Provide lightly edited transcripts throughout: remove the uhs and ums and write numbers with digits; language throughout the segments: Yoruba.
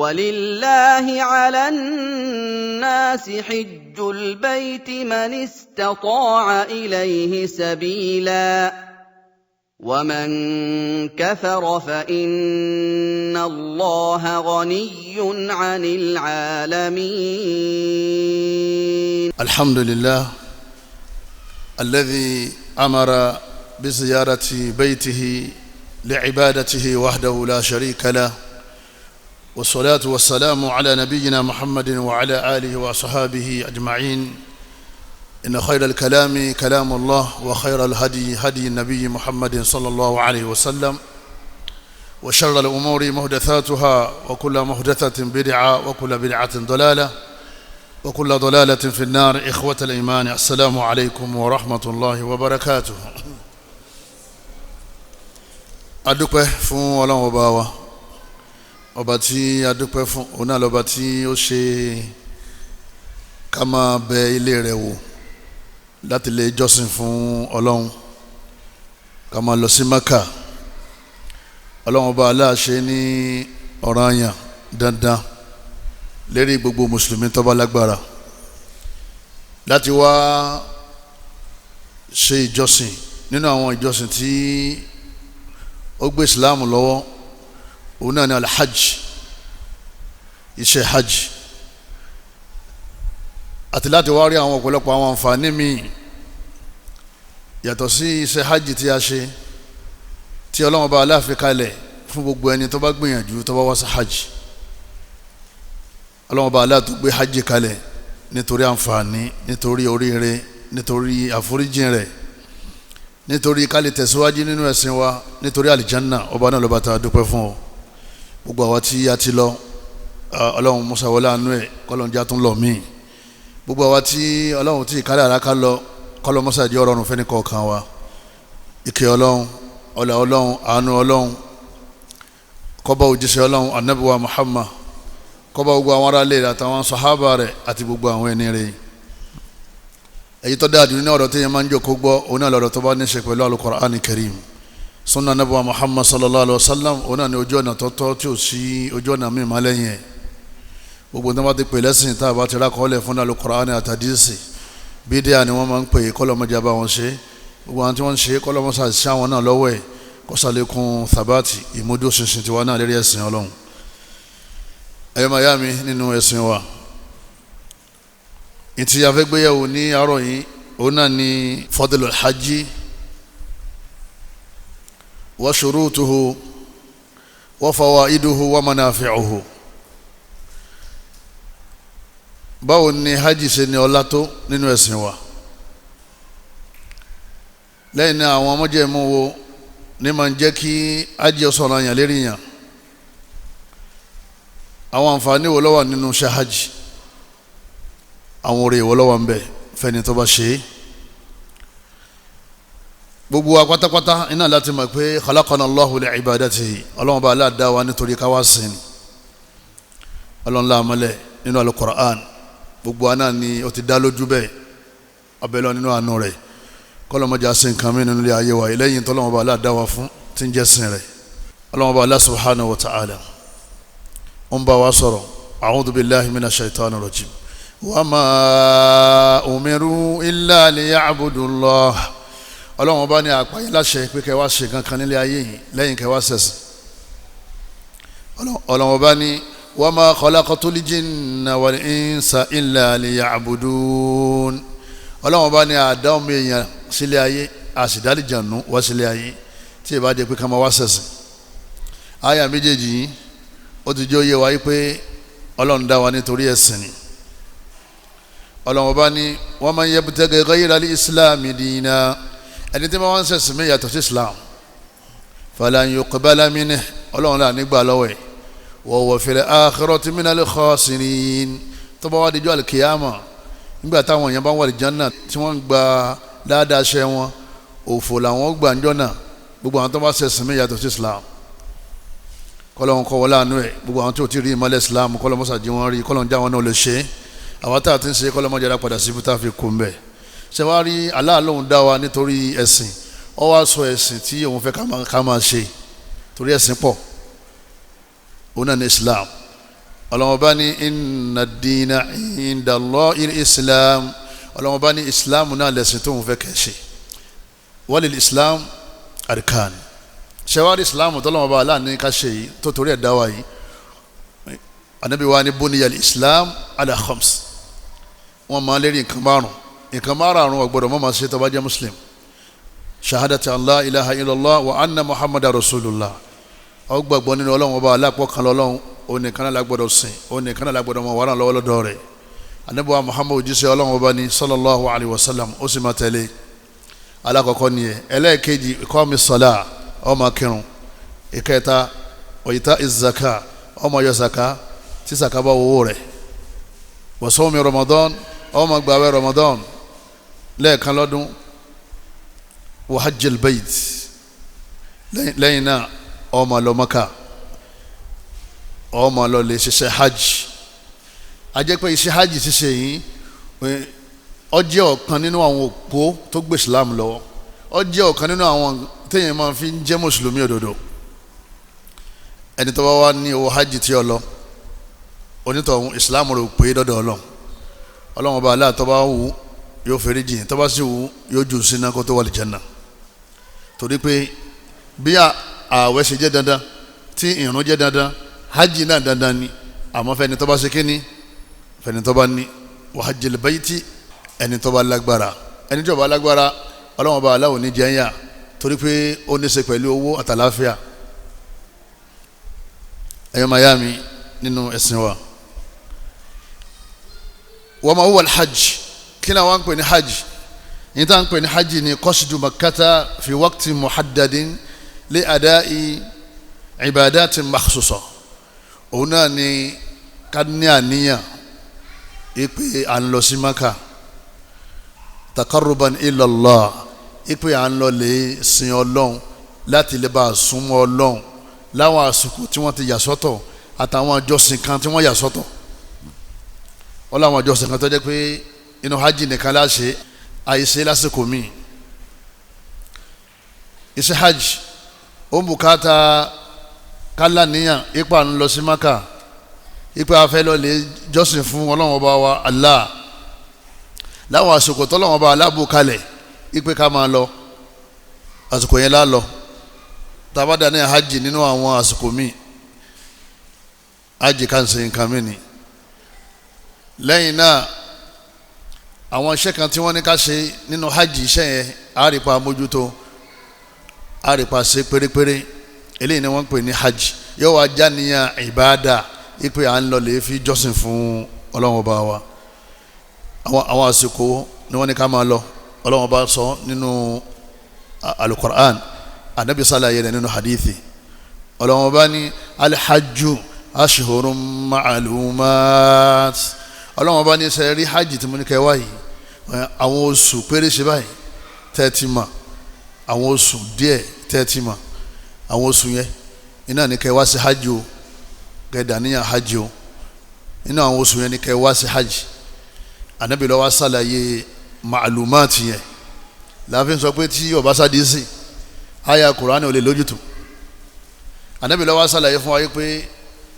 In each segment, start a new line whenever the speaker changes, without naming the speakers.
ولله على الناس حج البيت من استطاع اليه سبيلا ومن كفر فان الله غني عن العالمين.
الحمد لله الذي أمر بزيارة بيته لعبادته وحده لا شريك له، والصلاة والسلام على نبينا محمد وعلى آله وصحابه أجمعين. إن خير الكلام كلام الله، وخير الهدي هدي النبي محمد صلى الله عليه وسلم، وشر الأمور محدثاتها، وكل محدثة بدعة، وكل بدعة ضلالة، وكل ضلالة في النار. إخوة الإيمان، السلام عليكم ورحمة الله وبركاته. Adúpẹ́ fún Ọlọ́run ọba wa, ọba tí adúpẹ́ fún, òun náà lọ́ba tí ó ṣe ká máa bẹ ilé rẹ̀ wò láti lè jọ́sìn fún Ọlọ́run, ká máa lọ sí Maka. Ọlọ́run ọba aláṣẹ ní ọ̀ranyàn dandan lérí gbogbo mùsùlùmí tó bá lágbára láti wá ṣe ìjọsìn nínú àwọn ìjọsìn tí ó gbé Islam lọ́wọ́, òun náà ni alhajj, iṣẹ́ hajj, àti láti wá rí àwọn ọ̀pọ̀lọpọ̀ àwọn àǹfààní míì yàtọ̀ sí iṣẹ́ hajj tí a ṣe, tí Ọlọ́run bá aláàfin kalẹ̀ fún gbogbo ẹni tó bá gbìyànjú tó bá wá sí hajj. Ọlọ́run bá aláà tó gbé hajj kalẹ̀ nítorí àǹfààní, nítorí oríire, nítorí àforíjìn rẹ̀, nítorí ká lè tẹ̀síwájú nínú ẹ̀sìn wa, nítorí àlìjánná. Ọba náà lọ́ba tá a dúpẹ́ fún ọ. Gbogbo àwa tí a ti lọ, Ọlọ́run musa wọlé àánú ẹ̀, kọ́lọ́n já tún lọ míì. Gbogbo àwa tí Ọlọ́run tí ìkálẹ̀ ara ká lọ, kọ́lọ́n musa jẹ́ ọ̀rọ̀rùn fẹ́ni kọ̀ọ̀kan wa. Ìkẹ́ Ọlọ́run, ọlá Ọlọ́run, àánú Ọlọ́run kó bá òjíṣẹ́ Ọlọ́run Ànábì wa Muhammad, kó bá gbogbo àwọn aráalé rẹ̀ àtàwọn sàhábà rẹ̀ àti gbogbo àwọn ẹni rẹ̀. Èyí tó dáa jù ní ọ̀rọ̀ tí yẹn máa ń jókòó gbọ́, òun náà lọ́rọ̀ tó bá ní ṣe pẹ̀lú Al-Qur'an Karim, sunna Ànábì wa Muhammad sallallahu alayhi wa sallam. Òun náà ní ojú ọ̀nà tọ́tọ́ tí ò sí ojú ọ̀nà míì má lẹ́yìn ẹ̀. Gbogbo tó bá ti pè lẹ́sìn tá a bá ti rákọ́ọ́lẹ̀ fún Al-Qur'an àtàdísì, bídíà ni wọ́n máa ń pè é, kọ́lọ́mọdé bá wọn ṣe. Gbogbo àwọn tí wọ́n ń ṣe, kọ́lọ́mọsà sí àwọn náà lọ́wọ́ ẹ̀, kọ́sàlékún thabati ìmúdóṣinṣin tiwa náà lérí ẹ̀sìn Ọlọ́run. Ẹ̀yọ́ màyá mi nínú ẹ̀sìn wa, ìtì afẹ́gbéyàwó ní àárọ̀ yìí, òun náà ni fadlul hajji wa shurutuhu wa fawaiduhu wa manafi'uhu. Báwo ni hajj ṣe ní ọlá tó nínú ẹ̀sìn wa? Lẹ́yìn náà, àwọn ọmọjẹ̀mú wo ní máa ń jẹ́ kí hajj sọ̀rọ̀ àyàn lérí yàn? Àwọn àǹfààní wo ló wà nínú ṣe hajj? Àwọn oore wo ló wà ń bẹ fẹ́ni tó bá ṣe é? Gbogbo wa pátápátá iná láti mọ̀ pé khalaqana Allahu li ibadatihi, Ọlọ́run bá aláàdá wa nítorí ká wá sìn. Ọlọ́run láàmọ́lẹ̀ nínú Al-Qur'an, gbogbo wa náà ni ó ti dá lójú bẹ́ẹ̀. Abẹ́lẹ́ nínú àánú rẹ̀, kọ́lọ́mọdé sin kan mí nínú ilé ayé wa lẹ́yìn tọ́lọ́run bá aláàdá wa fún tí ń jẹ́ sìn rẹ̀. Ọlọ́run bá Allah subhanahu wa ta'ala ó ń bá wa sọ̀rọ̀. A'udhu billahi minash shaitani rajim. Wa ma umiru illa liya'budullah. Ọlọ́run bá ní àpáyé láṣẹ pé kẹ́ wá ṣe kankan nílé ayé yìí lẹ́yìn kẹ́ wá ṣẹ̀sìn. Ọlọ́run bá ní wa ma khalaqtul jinna wal insa illa liya'budun. Ọlọ́run bá ní àdá ọmọ èèyàn sílé ayé, àṣìdálìjànú wá sílé ayé tí ì bá jẹ́ pé ká máa wá ṣẹ̀sìn. Àyà méjèèjì yìí ó ti jẹ́ òye wa yìí pé Ọlọ́run dá wa nítorí ẹ̀sìn ni. Ọlọ́run bá ní wa man yabtaghi ghayra al-islami dina, ẹni tí wọ́n ń ṣẹ̀sìn mí yàtọ̀ sí Islam, falan yuqbala minhu, Ọlọ́run là nígbà lọ́wọ́ ẹ̀, wa huwa fil akhirati minal khasirin. Tó bá wá dijọ́ al-kiyama, nígbà táwọn èèyàn bá wà lìjánà tí wọ́n ń gba dáadáa ṣẹ́ wọn, òfò làwọn gbà ń jọ́nà. Gbogbo àwọn tó bá ṣẹ̀sìn mí yàtọ̀ sí Islam, kọ́lọ́n kọ́ wọlé àánú ẹ̀. Gbogbo àwọn tí ò ti rí ìmọ̀lẹ̀ Islam, kọ́lọ́n mọ́sàdí wọn rí, kọ́lọ́n já wọn náà lè ṣe é. Àwọn tá a ti ń ṣe, kọ́lọ́n mọ́jà padà sí ibùtá fi kún bẹ́ẹ̀. Ṣé wàá rí Allah lóun dá wa nítorí ẹ̀sìn, ó wá sọ ẹ̀sìn tí òun fẹ́ ká máa ṣe, torí ẹ̀sìn pọ̀, òun náà ní Islam. Ọlọ́run bá ní inna ad-dina inda Allahi al-islam. Ọlọ́run bá ní islam náà lẹ̀sìn tó ń fẹ́ kẹ́ ṣe. Walil islam arkan. Ṣẹwárí islam tọ́lọ́run bá aláàní ká ṣe yìí tó torí ẹ̀ dá wa yìí. Anabi wa ní buniyal islam ala khams. Wọ́n máa lérí nǹkan márùn, nǹkan márùn ò gbọ́dọ̀ má máa ṣe tó bá jẹ́ muslim. Shahadati an la ilaha illallah wa anna muhammadu rasulullah. Ó gbàgbọ́ nínú Ọlọ́run ọba aláàpọ̀ kan lọ́lọ́run, òun nìkan náà la gbọ́dọ̀ sìn, òun nìkan náà la gbọ́dọ̀ mọ wàrà lọ́wọ́ lọ́dọ̀ rẹ̀. Anabi wa muhammadu jíṣẹ́ Ọlọ́run ọba ní sallallahu alayhi wa sallam, ó sì máa tẹ̀lé. Alákọ̀ọ́kọ́ nìyẹn. Ẹlẹ́ẹ̀kejì, iqami sọlá, ó máa kírun. Ìkẹta, wa ita'i zaka, ó máa yọ zaka tí zaka bá wọ́wọ́ rẹ̀. Wa sawmi ramadan, ó máa gbààwẹ̀ ramadan lẹ́ẹ̀kan lọ́dún. Wa hajjil bayt, lẹ́yìn náà ó máa lọ Mákà, ó máa lọ lè ṣiṣẹ́ hajj. A jẹ́ pé iṣẹ́ hajj ṣiṣẹ́ yìí ó jẹ́ ọ̀kan nínú àwọn òpó tó gbé Islam lọ́wọ́, ó jẹ́ ọ̀kan nínú àwọn téèyàn máa fi ń jẹ́ mùsùlùmí òdodo. Ẹni tó bá wá ní owó hajj tí ó lọ, onítọ̀hún Islam rẹ̀ pé dọ́dọ̀ Ọlọ́run. Ọlọ́run ọba aláà tó bá wù yóò fèrè jìn, tó bá sì wù yóò jù sínú kó tó wà lìjánà. Torí pé bí ààwẹ̀ ṣe jẹ́ dandan, tí ìrun jẹ́ dandan, hajj náà dandan ni. Àmọ́ fẹ́ni tó bá ṣe kíní, fẹ́ni tó bá ní. Wa hajjil bayti, ẹni tó bá lágbára. Ẹni tó bá lágbára, Ọlọ́run ọba aláwọ̀ ní jẹ́yà, torí pé ó ní ṣe pẹ̀lú owó àtàláfíà. Ẹ̀yọ́ mayami nínú ẹ̀sìn wa. Wa ma huwa al-hajj. Kí ni àwọn ń pè ní hajj? Ní tá à ń pè ní hajj ni qasdu makkata fi waqtin muhaddadin li ada'i ibadatin makhsusa. Òun náà ni ká ní àníyàn ipe à ń lọ sí Maka, taqarruban ila Allah, ipe à ń lọ lè sin Ọlọ́run láti lè bá a súnmọ́ Ọlọ́run láwọn àsìkò tí wọ́n ti yà sọ́tọ̀ àtàwọn àjọsìn kan tí wọ́n yà sọ́tọ̀. Wọ́n láwọn àjọsìn kan tó jẹ́ pé inú hajj nìkan láṣẹ, àìṣe lásìkò míì. Iṣẹ́ hajj ó ń bùkátà kálá níyàn ipa ń lọ sí Maka, ipa afẹ́ lọ lè jọ́sìn fún Ọlọ́run ọba wa Allah láwọn àsìkò tọ́lọ́run ọba Allah bù kalẹ̀ ipe ká máa lọ àsìkò yẹn lá lọ. Tàbádà ní hajj nínú àwọn àsìkò míì, hajj kan ṣe nǹkan mí ni. Lẹ́yìn náà àwọn iṣẹ́ kan tí wọ́n ní ká ṣe nínú hajj, iṣẹ́ yẹn àrípa mójútó, àrípa ṣe pérépéré. Eléyìí ni wọ́n ń pè ní hajj. Yóò wá jáníyàn ìbáàdà ipe à ń lọ lè fi jọ́sìn fún Ọlọ́run ọba wa. Àwọn àsìkò ni wọ́n ní ká máa lọ. Ọlọ́run ọba sọ nínú alukur'an, anabi sàlàyé rẹ̀ nínú hadithi. Ọlọ́run ọba ní alhajju ashhurun ma'lumat. Ọlọ́run ọba ní sẹ́ rí hajj tí mo ní kẹ́ wá yìí, àwọn oṣù pérése báyìí tẹ́tí mà, àwọn oṣù díẹ̀ tẹ́tí mà, àwọn oṣù yẹn iná ní kẹ́ wá sí hajj o, kẹ́ dàníyàn hajj o, iná àwọn oṣù yẹn ní kẹ́ wá sí hajj. Ànábì ló wá sàlàyé màlúmáàtì yẹn. Láàfin sọ pé tí ọba sádìsì àyà Kùránì ò lè lójútù. Ànábì ló wá sàlàyé fún wa yìí pé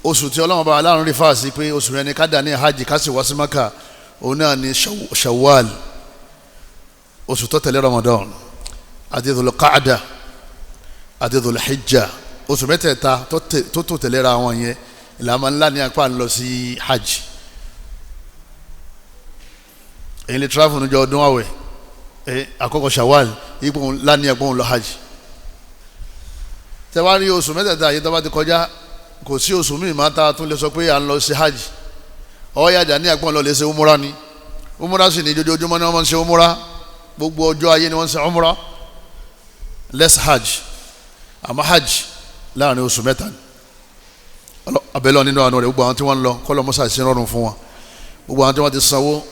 oṣù tí Ọlọ́run bá aláàrùn rí fáàsì pé oṣù yẹn ni ká dàníyàn hajj ká sì wá sí Maka, òun náà ni Shawwal, oṣù tó tẹ̀lé Ramadan, àti Dhul Qa'dah àti Dhul Hijjah, oṣù mẹ́tẹ̀ẹ̀ta tó tẹ̀léra wọn yẹn ìlànà ńlá ní apá ń lọ sí hajj. Èyí lè travel níjọ́ ọdún àwẹ̀ àkọ́kọ́ Shawwal, ipò ńlá ní ẹ̀gbọ́n lọ hajj. Tẹ́wárí oṣù mẹ́tẹ̀ẹ̀ta yìí tó bá ti kọjá, kò sí oṣù míì máa ta tún lè sọ pé à ń lọ sí hajj. Ọ̀ọ́yàjà ní ẹ̀gbọ́n lọ lè ṣe umura ni. Umura sì ní jojoojúmọ́ ni wọ́n máa ń ṣe umura, gbogbo ọjọ́ ayé ni wọ́n ń ṣe umura, less hajj. Àmọ́ hajj láàrin oṣù mẹ́ta ni. Abẹ́lẹ́ nínú àánú rẹ̀, gbogbo àwọn tí wọ́n ń lọ kọ́lọ́ mọ́sá sí rọrùn fún wọn. Gbogbo àwọn tí wọ́n ti sanwó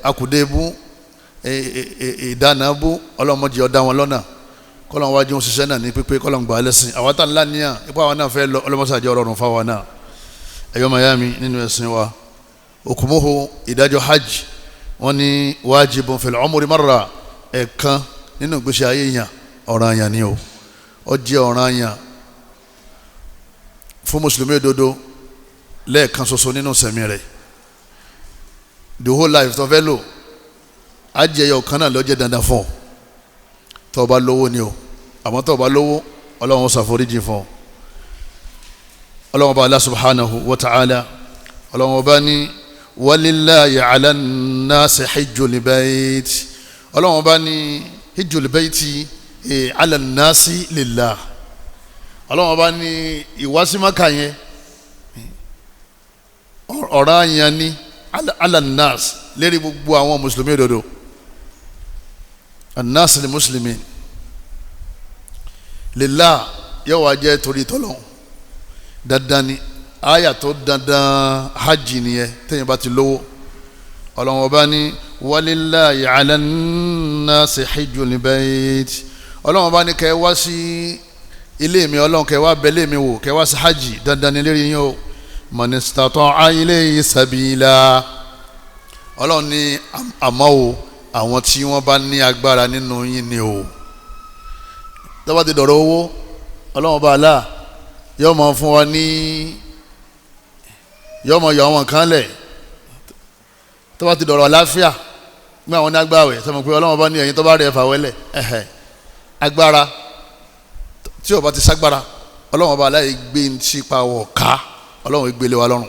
akùdébú ìdánábú, ọlọ́mọdé ọ̀dá wọn lọ́nà, kọ́lọ́ wájú ń ṣiṣẹ́ náà ní pípé, kọ́lọ́ ń gbà á lẹ́sìn. Àwọn tá ńlá níyà ipá àwọn náà fẹ́ lọ, ọlọ́mọsá jẹ́ rọrùn fáwọn náà. Ẹ̀yọ́ mayami nínú ẹ̀sìn wa, òkùnmóho ìdájọ́ hajj wọ́n ní wájibun fil umri marra, ẹ̀ẹ̀kan nínú ìgbésí ayé yàn, ọ̀ranyàn ni o. Ó jẹ́ ọ̀ranyàn fún mùsùlùmí òdodo lẹ́ẹ̀kan ṣoṣo nínú sẹ̀mí rẹ̀. The whole life tó fẹ́ lò, hajj ẹyọ kan náà ló jẹ́ dandan fún ọ tó bá lówó ni o. Àmọ́ tó bá lówó, Ọlọ́run ṣàforíjì fún ọ. Ọlọ́run bá Allah subhanahu wa ta'ala, Ọlọ́run bá ní walillahi ala nnasi hijjul bayt. Ọlọ́run bá ní hijjul bayti ala nnasi lillah. Ọlọ́run bá ní ìwásímákà yẹn ọ̀ranyàn ni ala nnas lérí gbogbo àwọn mùsùlùmí òdodo, annas li muslimin lillah, yóò wá jẹ́ torí tọ́lọ́hún. Dandan ni àyà tó dandan hajj nìyẹn tẹ́yìn bá ti lówó. Ọlọ́run ọba ní walillahi ala nnasi hijjul bayt. Ọlọ́run ọba ní kẹ́ wá sí ilé mi, Ọlọ́run kẹ́ wá bẹ̀lẹ́ mi wò, kẹ́ wá sí hajj, dandan ni lérí yín o. Man istata'a ilayhi sabila. Ọlọ́run ní àmọ́ o, àwọn tí wọ́n bá ní agbára nínú yín ni o. Tó bá ti dọ̀rọ̀ owó, Ọlọ́run ọba àlá yóò máa fún wa ní, yóò máa yọ àwọn kan lẹ̀. Tó bá ti dọ̀rọ̀ àláfíà, gbé àwọn ní agbáwẹ̀ sọmọ pé Ọlọ́run bá ní ẹ̀yin tó bá rẹ̀ fà wẹ́lẹ̀ ẹ̀hẹ̀ agbára. Tí ó bá ti ságbára, Ọlọ́run bá aláì gbé ní sípa wọ̀ ká, Ọlọ́run gbélé wa lọ́rùn.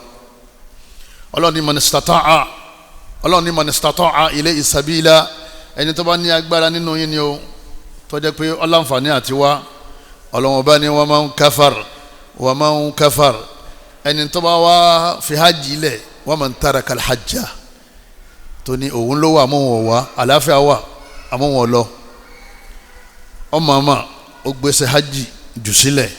Ọlọ́run ní man istata'a, Ọlọ́run ní man istata'a ilayhi sabila, ẹni tó bá ní agbára nínú yín ni o, tó jẹ́ pé ọlọ́nfààní àti wá. Ọlọ́run bá ní wa man kafar, wa man kafar, ẹni tó bá wá fi hajj lẹ̀, wa man taraka al-hajja, tó ní òun ló wà àmọ́ wọn wá, àlàáfíà wà àmọ́ wọn lọ, ọmọ àmà ó gbèsè hajj jù sílẹ̀.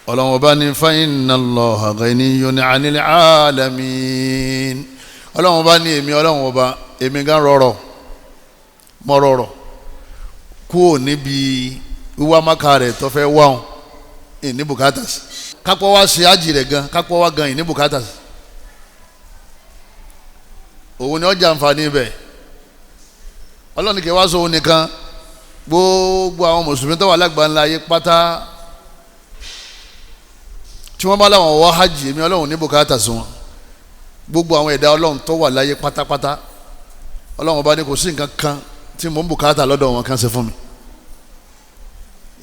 Ọlọ́run bá ní fa inna Allaha ghaniyyun 'anil 'alamin. Ọlọ́run bá ní èmi Ọlọ́run ọba èmi gan rọrọ̀ mọ́ rọrọ̀ kúrò níbi wíwá maka rẹ̀ tó fẹ́ wá wọn ìní bùkátà sí. Kápọ́ wá ṣe hajj rẹ̀ gan, kápọ́ wá gan ìní bùkátà sí. Òun ni ọjà nfààní bẹ̀. Ọlọ́run kì í wá sọ òun nìkan, gbogbo àwọn mùsùlùmí tó wà lágbàńlá ayé pátá tí wọ́n bá láwọn wá hajj, èmi Ọlọ́run ní bùkátà sí wọn. Gbogbo àwọn ẹ̀dá Ọlọ́run tó wà láyé pátápátá, Ọlọ́run ọba ní kò sí nǹkan kan tí mò ń bùkátà lọ́dọ̀ wọn kan ṣe fún mi.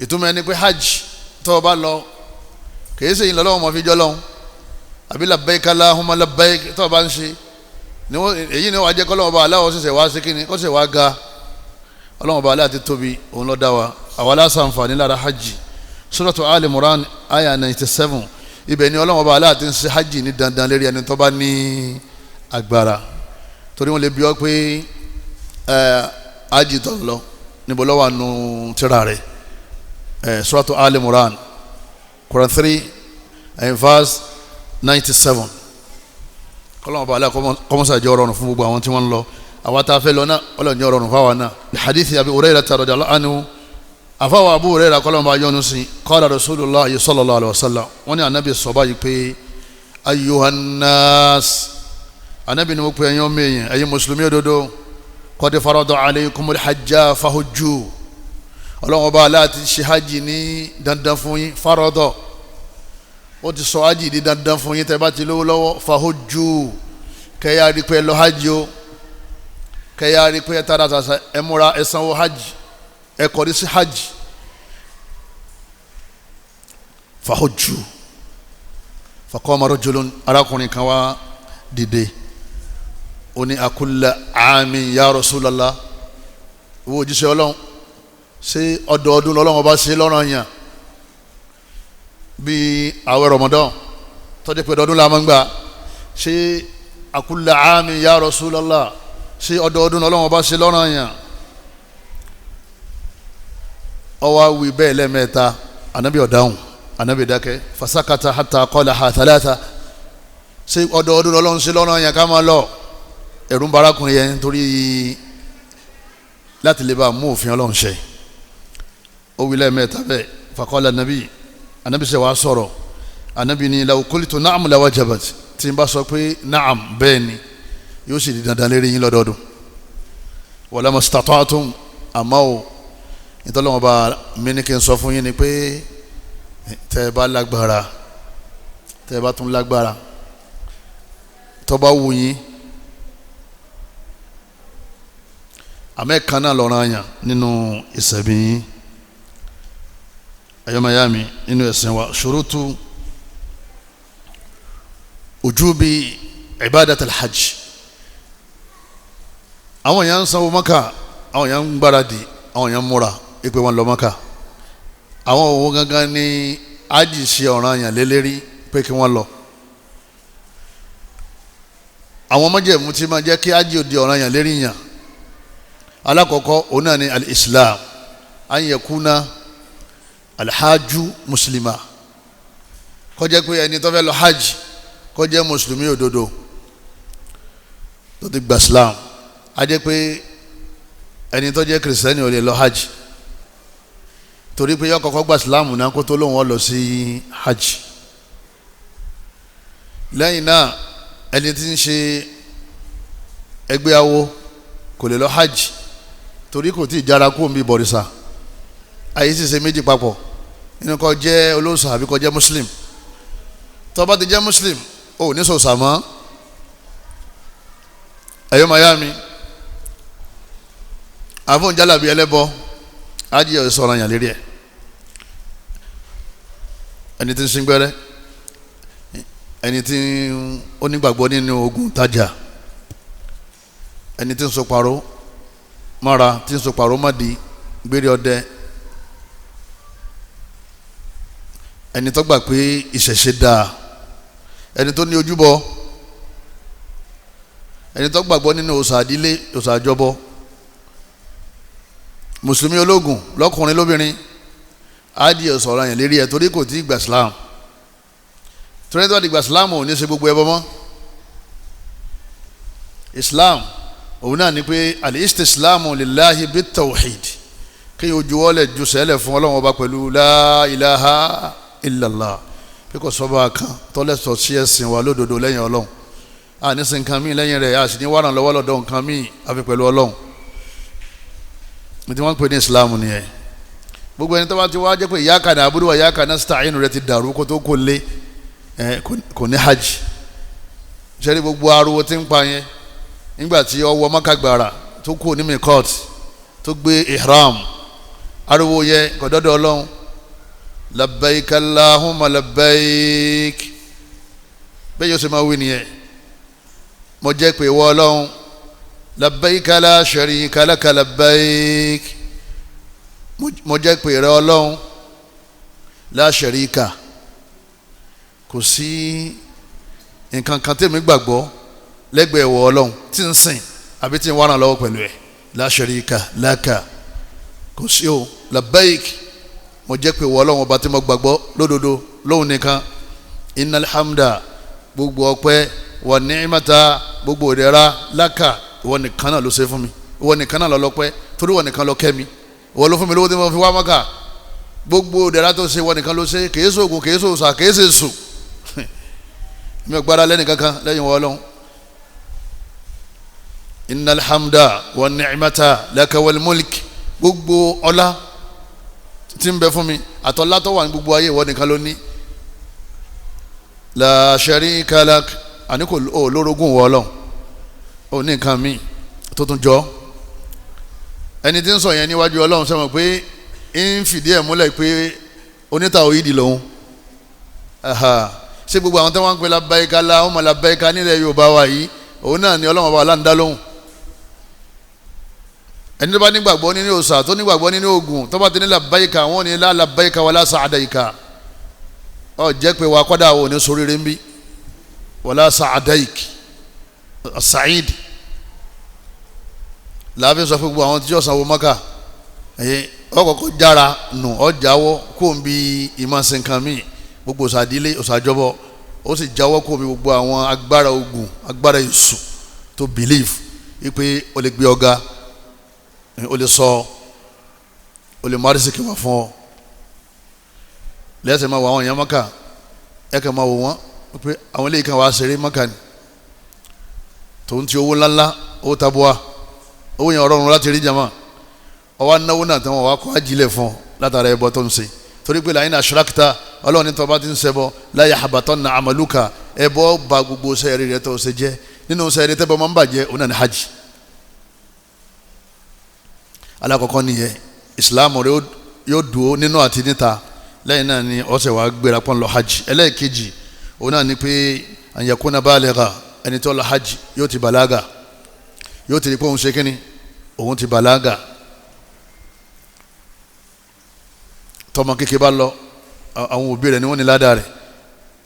Ìtumọ̀ ẹni pé hajj tó o bá lọ, kìí ṣe ìlọlọ́wọ́ mọ̀ fi jọ́ lọ́hùn, àbí labbaik Allahumma labbaik tó o bá ń ṣe èyí ni wàá jẹ́ kọ́ Ọlọ́run ọba aláwọ̀ ṣẹ̀ṣẹ̀ wá sí kíni kó ṣẹ̀ wá ga. Ọlọ́run ọba aláà ti tóbi, òun ló dá wa, àwa la ṣàǹfààní lára hajj. Suratu Ali Imran aya 97, ibẹ̀ ni Ọlọ́run ọba aláà ti ń ṣe hajj ní dandan lérí ẹni tó bá ní agbára. Torí wọn lè bi ọ́ pé hajj tó ń lọ níbo ló wà nù tírà rẹ̀. Suratu Ali Imran Quran 3 and verse 97. Kọlọ́mọ bá alẹ́ kọ́mọ́sá jẹ́ ọ̀rọ̀rùn fún gbogbo àwọn tí wọ́n ń lọ. Àwa tá a fẹ́ lọ náà, Ọlọ́run jẹ́ ọ̀rọ̀rùn fáwa náà. Hadithi Abi Hurairah radiyallahu anhu, àfáwà Abu Hurairah kọlọ́mọ bá yọ́nú sí, qala Rasulullah sallallahu alaihi wasallam, wọ́n ní anabi sọ báyìí pé ayyuhan nas, anabi ni mo pe ẹ̀yin ọmọ èèyàn, ẹ̀yin mùsùlùmí òdodo, qad farada alaykumul hajja fahujju. Ọlọ́run ọba aláà ti ṣe hajj ní dandan fún yín, farada, ó ti sọ hajj di dandan fún yín tẹ́ bá ti lówó lọ́wọ́, fahujju, kẹ́yà rí pé lọ hajj o, kẹ́yà rí pé tara tasa ẹ múra ẹ sanwó hajj, ẹ kọrí sí hajj. Fahujju. Faqama rajulun, arákùnrin kan wá dìde, ó ní akulla àmín ya Rasulallah, ìwọ òjíṣẹ́ Ọlọ́run, ṣé ọdọọdún lọ́lọ́run ọba ṣe lọ́ranyàn bí àwẹ̀ Ramadan tọ́jú pé ọdọọdún la máa ń gbà? Ṣé akulla àmín ya Rasulallah, ṣé ọdọọdún lọ́lọ́run ọba ṣe lọ́ranyàn? Ó wá wí bẹ́ẹ̀ lẹ́ẹ̀mẹ́ta, anabi ó dáhùn, anabi dákẹ́. Fasakata hatta qalaha thalatha. Ṣé ọdọọdún lọ́lọ́run ṣe lọ́ranyàn ká máa lọ? Ẹ̀rù ń ba arákùnrin yẹn nítorí láti lè bá mú òfin Ọlọ́run ṣe. Ó wí lẹ́ẹ̀mẹ́ta bẹ́ẹ̀. Faqala anabi, anabi ṣe wàá sọ̀rọ̀, anabi ni law qultu na'am la wajabat, tí n bá sọ pé na'am bẹ́ẹ̀ ni, yóò sì di dandan lérí yín lọ́dọọdún. Wala mastata'tum, àmọ́ o ìtọ́lọ́wọ́n bá mi ní kí n sọ fún yín ni pé tẹ́ ẹ bá lágbára, tẹ́ ẹ bá tún lágbára, tó bá wù yín. Àmẹ́ kan náà lọ́rọ̀ àyàn nínú ìsẹ̀mí yín. Ẹ̀yọ́mayami nínú ẹ̀sìn wa, ṣurutu ujubi ibadatul hajj. Àwọn èèyàn ń sanwó Maka, àwọn èèyàn ń gbáradì, àwọn èèyàn ń múra ipe wọn lọ Maka. Àwọn òwò gangan ní hajj ṣe ọ̀ràn àyàn lélẹ́rí pé kí wọ́n lọ. Àwọn májẹ̀mú tí máa jẹ́ kí hajj ó di ọ̀ràn àyàn lérí yàn, alákọ̀ọ́kọ́ òun náà ni al-islam, an yakuna alhaju muslima, kó jẹ́ pé ẹni tó fẹ́ lọ hajj kó jẹ́ mùsùlùmí òdodo tó ti gba islam. A jẹ́ pé ẹni tó jẹ́ kìrìsìtẹ́nì ò lè lọ hajj, torí pé yó kọ́kọ́ gba islam náà kó tó lóun ó lọ sí hajj. Lẹ́yìn náà ẹni tí ń ṣe ẹgbẹ́ awo kò lè lọ hajj, torí kò tí ì jára kó ń bí bọ̀rìṣà. Àyè sì ṣe méjì papọ̀, nínú kó jẹ́ olóòṣà àbí kó jẹ́ muslim. Tó bá ti jẹ́ muslim, ò ní sọ̀sà mọ́. Ẹ̀yọ́ mayami àfọ̀n jálàbí ẹlẹ́bọ ájí ọ̀ sọ̀rọ̀ àyàn lérí ẹ̀. Ẹni tí ń sin gbẹ́rẹ́, ẹni tí ó nígbàgbọ́ nínú ogun tajà, ẹni tí ń so pàrọ̀ mọ́ra, tí ń so pàrọ̀ mọ́di gbére ọdẹ, ẹni tó gbà pé ìṣẹ̀ṣe dáa, ẹni tó ní ojúbọ, ẹni tó gbàgbọ́ nínú òòṣà àdílé, òòṣà àjọbọ, mùsùlùmí ológun lọ́kùnrin lóbìnrin, ádìyẹ sọ̀rọ̀ àyàn lérí ẹ̀ torí kò tí ì gbà Islam. Torí tó ti gbà Islam ò ní ṣe gbogbo ẹbọ mọ́. Islam òun náà ni pé al-istislamu lillahi bit-tawhid, kí o juwọ́lẹ̀ ju sẹ́lẹ̀ fún Ọlọ́run ọba pẹ̀lú la ilaha illallah, pé kò sọ́ba kan tọ́lẹ̀sọ̀ sí ẹ̀sìn wa lódodo lẹ́yìn Ọlọ́run. A ní sin nǹkan míì lẹ́yìn rẹ̀, a sì ní wàràn lọ́wọ́ lọ́dọ̀ nǹkan míì àfi pẹ̀lú Ọlọ́run. Ní tí wọ́n ń pè ní Islam nìyẹn. Gbogbo ẹni tó bá ti wá jẹ́ pé iyyaka na'budu wa iyyaka nasta'inu rẹ̀ ti dàrú kó tó kó lé, kò ní hajj. Sẹ́rí gbogbo ariwo tí ń pa yẹn nígbà tí ọwọ́ mọ́kàgbàrà tó kú ní mikot tó gbé ihram, ariwo yẹn kò dọ́dọ̀ Ọlọ́run. Labbaik Allahumma labbaik, bẹ́ẹ̀ yóò ṣe máa wí nìyẹn. Mo jẹ́ pé ìwọ Ọlọ́run, labbaik la sharika laka labbaik, mo jẹ́ pé rẹ Ọlọ́run, la sharika, kò sí nǹkan kan tèmi gbàgbọ́ lẹ́gbẹ̀ẹ́ ìwọ Ọlọ́run tí ń sìn àbí tí ń wá ràn lọ́wọ́ pẹ̀lú ẹ̀, la sharika laka, kò sí o. Labbaik, mo jẹ́ pé ìwọ Ọlọ́run ọba tí mo gbàgbọ́ lódodo lóhun nìkan. Innal hamda, gbogbo ọpẹ́, wa ni'mata, gbogbo ìdẹ̀ra, laka, ìwọ nìkan náà ló ṣe fún mi, ìwọ nìkan náà ló lọ́pẹ́, torí ìwọ nìkan ló kẹ́ mi, ìwọ ló fún mi lówó tí mo fi wá Mákà. Gbogbo ìdẹ̀ra tó ṣe ìwọ nìkan ló ṣe, kìí ṣoògùn, kìí ṣòòṣà, kìí ṣe sùn. Mi ò gbára lẹ́nu kankan lẹ́yìn ìwọ Ọlọ́run. Innal hamda wa ni'mata laka wal mulk, gbogbo ọlá tí ń bẹ fún mi àtọ́lá tó wà ní gbogbo ayé ìwọ nìkan ló ní. La sharika lak, àní kò lórogún wọ Ọlọ́run, ó ní nǹkan míì tó tún jọ. Ẹni tí ń sọ yẹn níwájú Ọlọ́run sọ pé ń fìdí ẹ̀ múlẹ̀ pé oníta òyìnbí lòun. Ṣé gbogbo àwọn tí wọ́n ń pè labbaika Allahumma labbaika nílẹ̀ Yorùbá wa yìí, òun náà ni Ọlọ́run ọba aláǹdá lóhùn. Ẹni tó bá nígbàgbọ́ nínú òòṣà, tó nígbàgbọ́ nínú Ògún, tó bá ti ní labbaika, wọn ní la labbaika wala sa'adaika, ọ jẹ́ pé wa kọ́dà wò ní sóríire ń bí, wala sa'adaik sa'id. Làáfin sọ fún gbogbo àwọn tí yóò sanwó Maka, ẹ̀yẹ ọkọ̀ọ̀kọ̀ jára nù, ọjàwọ́ kó ń bi ìmọ̀ọ́sìn kan míì, gbogbo òsàdílé òsàjọbọ, ó sì jáwọ́ kó mi gbogbo àwọn agbára ogun, agbára èṣù tó believe wípé o lè gbé ọ̀gá, o lè sọ, o lè mọ àrísìkí wà fún ọ. Lẹ́sẹ̀ máa wọ àwọn èèyàn Maka, ẹ kàn máa wò wọ́n pé àwọn eléyìí kan wàá ṣeré Maka ni, tòun ti owó ńláńlá, owó tabua, owó yẹn ọ̀rọ̀run láti rí jama, ọwọ́ anáwó náà tí wọ́n wá kọ́ ajílẹ̀ fún ọ látara ẹbọ tó ń ṣe. Torí pé làyín aṣọ́rákítà Ọlọ́run ní tọ́ba ti ń ṣẹbọ la yahbatanna amaluka, Ẹbọ ba gbogbo sẹ́ẹ̀rì rẹ tó ṣe jẹ́. Nínú sẹ́ẹ̀rì tẹ́bọ̀ máa ń bàjẹ́ òun náà ní hajj. Alákọ̀ọ́kọ́ nìyẹn, ìsìláàmù rẹ yóò dúró nínú àti níta. Lẹ́yìn náà ni ó ṣe wá gbéra pọ́n lọ hajj. Ẹlẹ́ẹ̀kejì òun náà ni pé an yakuna baligha, ẹni tó lọ hajj yóò ti bàlágà, yóò ti rí pé òun ṣe kíni, òun ti bàlágà. Tọmọ kékeré bá lọ, àwọn òbí rẹ̀ ni wọ́n ní ládàá rẹ̀.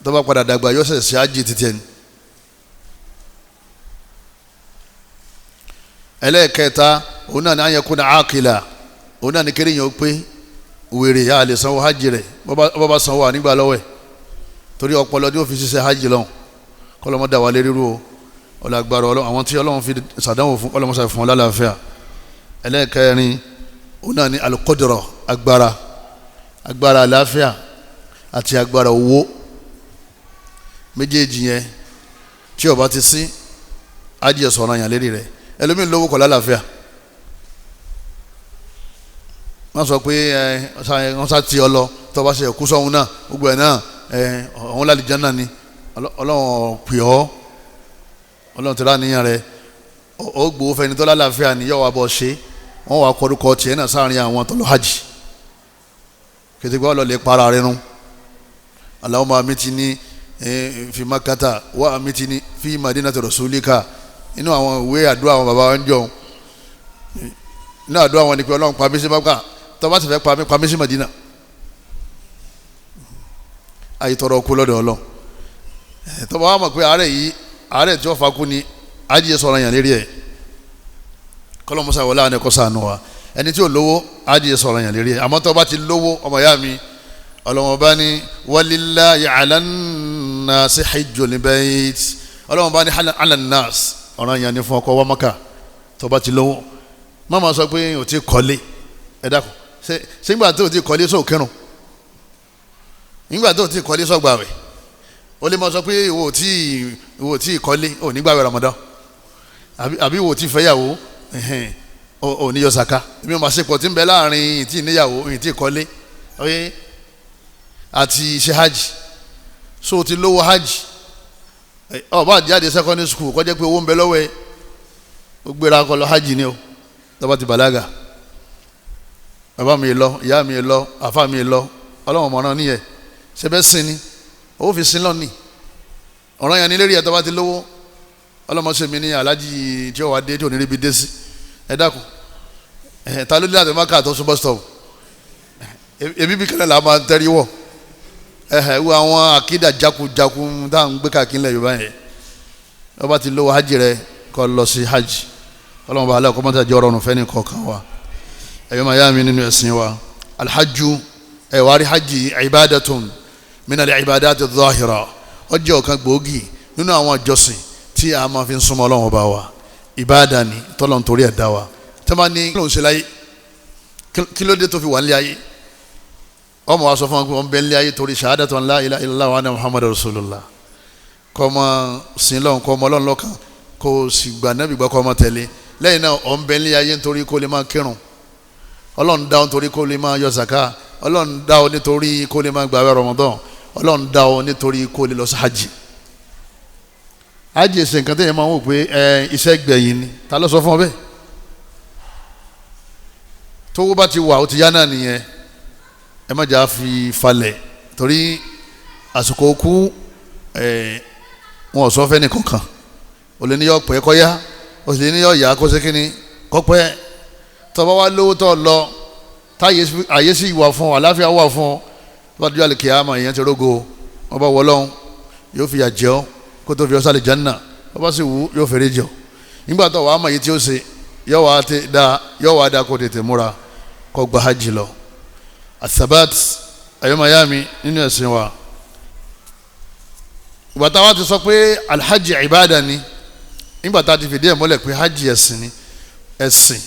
Tó bá padà dàgbà yóò ṣẹ̀ṣẹ̀ hajj títí ẹni. Ẹlẹ́ẹ̀kẹta òun náà ni an yakuna aqila, òun náà ni kéré yẹn ó pé wèrè yà á lè sanwó hajj rẹ̀. Bọ́ bá sanwó ànígbà lọ́wọ́ ẹ̀, torí ọpọlọ ni ó fi ṣiṣẹ́ hajj lọ́hùn. Kọ́lọ́mọ́ dà wá lé ríru o, ọ̀làgbàrọ̀ Ọlọ́run, àwọn tí Ọlọ́run fi ṣàdánwò fún Ọlọ́run ṣàfihàn lálàáfíà. Ẹlẹ́ẹ̀kẹrin òun náà ni al-qudra, agbára, agbára àlàáfíà àti agbára owó. Méjèèjì yẹn tí ó bá ti sí, hajj sọ̀rọ̀ yàn lérí rẹ̀. Ẹlòmíín lówó kọ̀ lálàáfíà, wọ́n sọ pé ẹ wọ́n sá ti ọ lọ, tó bá ṣe ẹ̀kú sọ́hun náà gbogbo ẹ̀ náà ẹ ọ̀hún lálìjánnà ni. Ọlọ́run pè ọ́, Ọlọ́run ti ráníyàn rẹ̀, ó gbowó fẹ́ni tó lálàáfíà ni yóò wá bọ́ ṣe. Wọ́n wá kọ́rúkọ tiẹ̀ náà sáàrin àwọn tó lọ hajj. Kìtìgbà ọlọ́lẹ̀ para rẹ̀ rún. Allahumma amitini fi Makkata wa amitini fi madinati rasulika. Inú àwọn ìwé àdúrà àwọn bàbá wa ń jọ, inú àdúrà wọn ni pé Ọlọ́run pa mí sí Mákà, tó bá sì fẹ́ pa mí sí Madina. Àyètọrọ kú lọ́dọ̀ Ọlọ́run. Tó bá wà mọ̀ pé àárẹ̀ yìí, àárẹ̀ tí wọ́n fa kú ni, ájíyẹ sọ̀rọ̀ yàn lérí ẹ̀. Kọ́lọ́mọsá wọlé àwọn ẹ̀kọ́ sànù wa. Ẹni tí ò lówó, ájíyẹ sọ̀rọ̀ yàn lérí ẹ̀. Àmọ́ tó bá ti lówó, ọmọ ìyá mi, Ọlọ́run bá ní walillahi ala nnasi hijjul bayt. Ọlọ́run bá ní ala nnas, ọ̀ràn yàn ní fún ọkọ̀ wá Mákà tó bá ti lówó. Má ma sọ pé o ti kọ́lé. Ẹ dákun, ṣé nígbà tó o ti kọ́lé sóò kírun? Nígbà tó o ti kọ́lé sọ̀gbà rẹ̀? O lè máa sọ pé ìwọ ò tí kọ́lé, ò ní gbààwẹ̀ Ramadan, àbí ìwọ ò tí fẹ́yàwó, ò ní yọ sàká. Èmi ò máa ṣe pọ̀ tí ń bẹ láàrin ìtì níyàwó, ìtì kọ́lé àti ṣe hajj. So o ti lówó hajj, ọ bá jáde secondary school kó jẹ́ pé owó ń bẹ lọ́wọ́ ẹ, ó gbéra kó lọ hajj ni o. Tó bá ti bàlágà, bàbá mi lọ, ìyá mi lọ, àfa mi lọ, Ọlọ́run mọ̀ràn nìyẹn. Ṣẹbẹ́ sin ni owó fi sin lọ́nìí, ọ̀ràn yẹn ní lérí ẹ̀. Tó bá ti lówó, ọlọ́mọṣẹ́ mi ní aláàjì tí ó wà dé tí ò ní ríbi dé sí. Ẹ dákun, ẹ ta ló dé àti maka tó sún bus stop? Ebi bí kẹlẹ́ là máa ń tẹ́rí wọ̀. Ẹ wo àwọn àkídà jakujaku tá à ń gbé káàkiri lẹ̀ Yorùbá yẹn. Tó bá ti lówó hajj rẹ, kó lọ sí hajj. Ọlọ́mọba alẹ́ kọ́ mọ́tà jẹ́ ọ̀rọ̀ fẹ́ ní kọ̀ọ̀kan wa. Ẹ̀yọ́ máa yá mi nínú ẹ̀sìn wa, alhajju, ẹ̀ wá rí hajj ibadatun min al-ibadati adh-dhahira, ó jẹ́ ọ̀kan gbòógì nínú àwọn ìjọsìn tí a máa fi ń súnmọ́ Ọlọ́run ọba wa. Ìbáàdà ni tọ́lọ́run torí ẹ̀ dá wa. Tí wọ́n bá ní kí ló ń ṣe láyé, kí ló dé tó fi wà nílé ayé, ọmọ wa sọ fún wọn pé wọ́n bẹ nílé ayé torí shahadatu an la ilaha illallah wa anna muhammadar rasulullah. Kọ́ ọmọ sin lọ́hùn, kọ́ ọmọ Ọlọ́run lọ́kàn, kó o sì gbà nábì gbọ́, kọ́ ọmọ tẹ̀lé. Lẹ́yìn náà ọ̀ ń bẹ nílé ayé nítorí kó lè máa kírun. Ọlọ́run dá ọ nítorí kó lè máa yọ zaka. Ọlọ́run dá ọ nítorí kó lè máa gbààwẹ̀ Ramadan. Ọlọ́run dá ọ nítorí kó lè lọ sí hajj. Hajj ṣe nǹkan tẹ́yẹ̀ máa ń wò pé ẹ iṣẹ́ gbẹ̀yìn ni. Ta ló sọ fún ọ bẹ́ẹ̀? Tówó bá ti wà ó ti yá náà nìyẹn. Ẹ má jà fi falẹ̀ torí àsìkò kú ẹ wọn ò sọ fẹ́ nìkankan. O lè ní yọ pẹ́ kọ́ yá, o sì lè ní yọ yá kó ṣe kínní kọ́ pẹ́. Tó bá wá lówó tó lọ, táyé àyè sì wà fún ọ, àláfíà wà fún ọ. Tó bá dúró àlèkè àmọ́ èèyàn ti rógo, wọ́n bá wọlọ́hún yóò fi yà jẹ́ ọ́ kó tó fi ọ sálẹ̀ jánà, wọ́n bá sì wú yóò fèrè jọ. Nígbà tó wàá mọ̀ yìí tí ó ṣe, yóò wá da kó tètè múra kó gba hajj lọ. Asabat ayomayami nínú ẹ̀sìn wa. Ìgbà táwa ti sọ pé alhaji ibada ni, nígbà tá a ti fìdí ẹ̀ mọ́lẹ̀ pé hajj ẹ̀sìn ni, ẹ̀sìn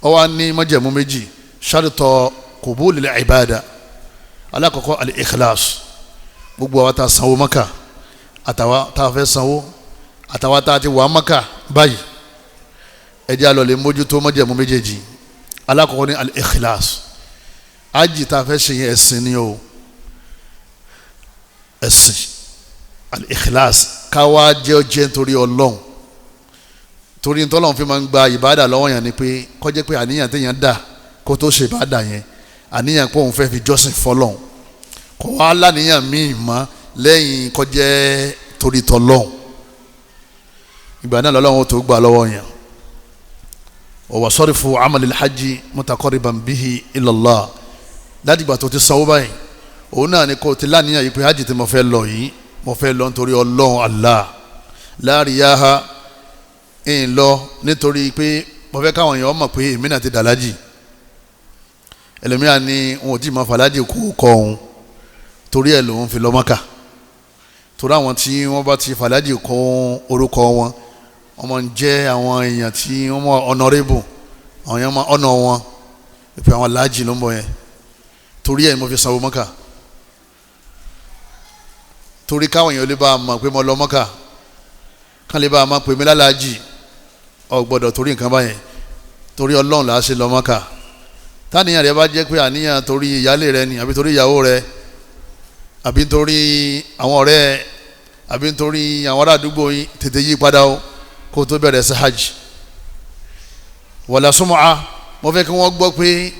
ó wá ní májẹ̀mú méjì, ṣàrìtọ̀ qubulil ibada. Alákọ̀ọ́kọ́ al-ikhlas, gbogbo àwa tá a sanwó Maka, àtàwa tá a fẹ́ sanwó, àtàwa tá a ti wà Maka báyìí, ẹ jẹ́ á lọ lè mójútó májẹ̀mú méjèèjì. Alákọ̀ọ́kọ́ ní al-ikhlas, hajj tá a fẹ́ ṣe yẹn ẹ̀sìn ni o, ẹ̀sìn. Al-ikhlas, káwá jẹ́ ọjẹ́ nítorí Ọlọ́run. Torí ntọ́lọ́run fi máa ń gba ìbáàdà lọ́wọ́ yẹn ni pé kó jẹ́ pé àníyàn téèyàn dà kó tó ṣe ìbáàdà yẹn, àníyàn pé òun fẹ́ fi jọ́sìn fọlọ́run, kó wá láníyàn míì mọ́ lẹ́yìn kó jẹ́ torí tọ́lọ́run. Ìgbà náà lọ́lọ́run tó gbà lọ́wọ́ yẹn. Wa wasarifu amalil hajji mutaqarriban bihi ila Allah. Ládìgbà tó ti sanwó báyìí, òun náà ni kò ti láníyàn yìí pé hajj tí mo fẹ́ lọ yìí, mo fẹ́ lọ nítorí Ọlọ́run Allah, la riyaha, ń lọ nítorí pé mo fẹ́ káwọn èèyàn mọ̀ pé èmi náà ti dàlájì. Ẹlòmíràn ni wọn ò tí ì máa fàlájì kú kọ òun, torí ẹ̀ lòun fi lọ Mákà. Torí àwọn tí wọ́n bá ti fàlájì kún orúkọ wọn, wọ́n máa ń jẹ́ àwọn èèyàn tí wọ́n mọ̀ honorable, àwọn èèyàn máa ọ̀nà wọn pé àwọn aláàjì ló ń bọ̀ yẹn. Torí ẹ̀ mo fi sanwó Mákà, torí káwọn èèyàn lè bá a mọ̀ pé mo lọ Mákà, kán lè bá a mọ̀ pé mi lálàájì. Ò gbọ́dọ̀ torí nǹkan báyẹn, torí Ọlọ́run là á ṣe lọ Mákà. Táníyàn rẹ bá jẹ́ pé àníyàn torí ìyálé rẹ ni, àbí torí ìyàwó rẹ, àbí torí àwọn ọ̀rẹ́, àbí torí àwọn ará àdúgbò yín, tètè yí padà o kó tó bẹ̀rẹ̀ sí hajj. Wala sum'a, mo fẹ́ kí wọ́n gbọ́ pé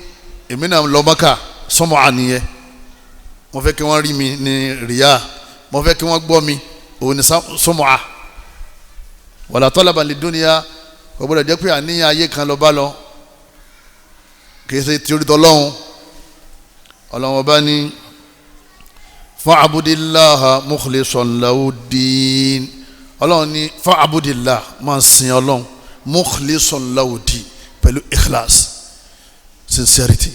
èmi náà lọ Mákà, sum'a nìyẹn. Mo fẹ́ kí wọ́n rí mi ní rìyà, mo fẹ́ kí wọ́n gbọ́ mi, òun ní sum'a. Wala talaban lidunya, kò gbọ́dọ̀ jẹ́ pé àníyàn ayé kan lọ bá lọ, kì í ṣe torí tọ́lọ́hún. Ọlọ́run ọba ní fa'budillaha mukhlisan lahu-ddin. Ọlọ́run ní fa'budillah, máa sin Ọlọ́run, mukhlisan lahu-ddin, pẹ̀lú ikhlas, sincerity.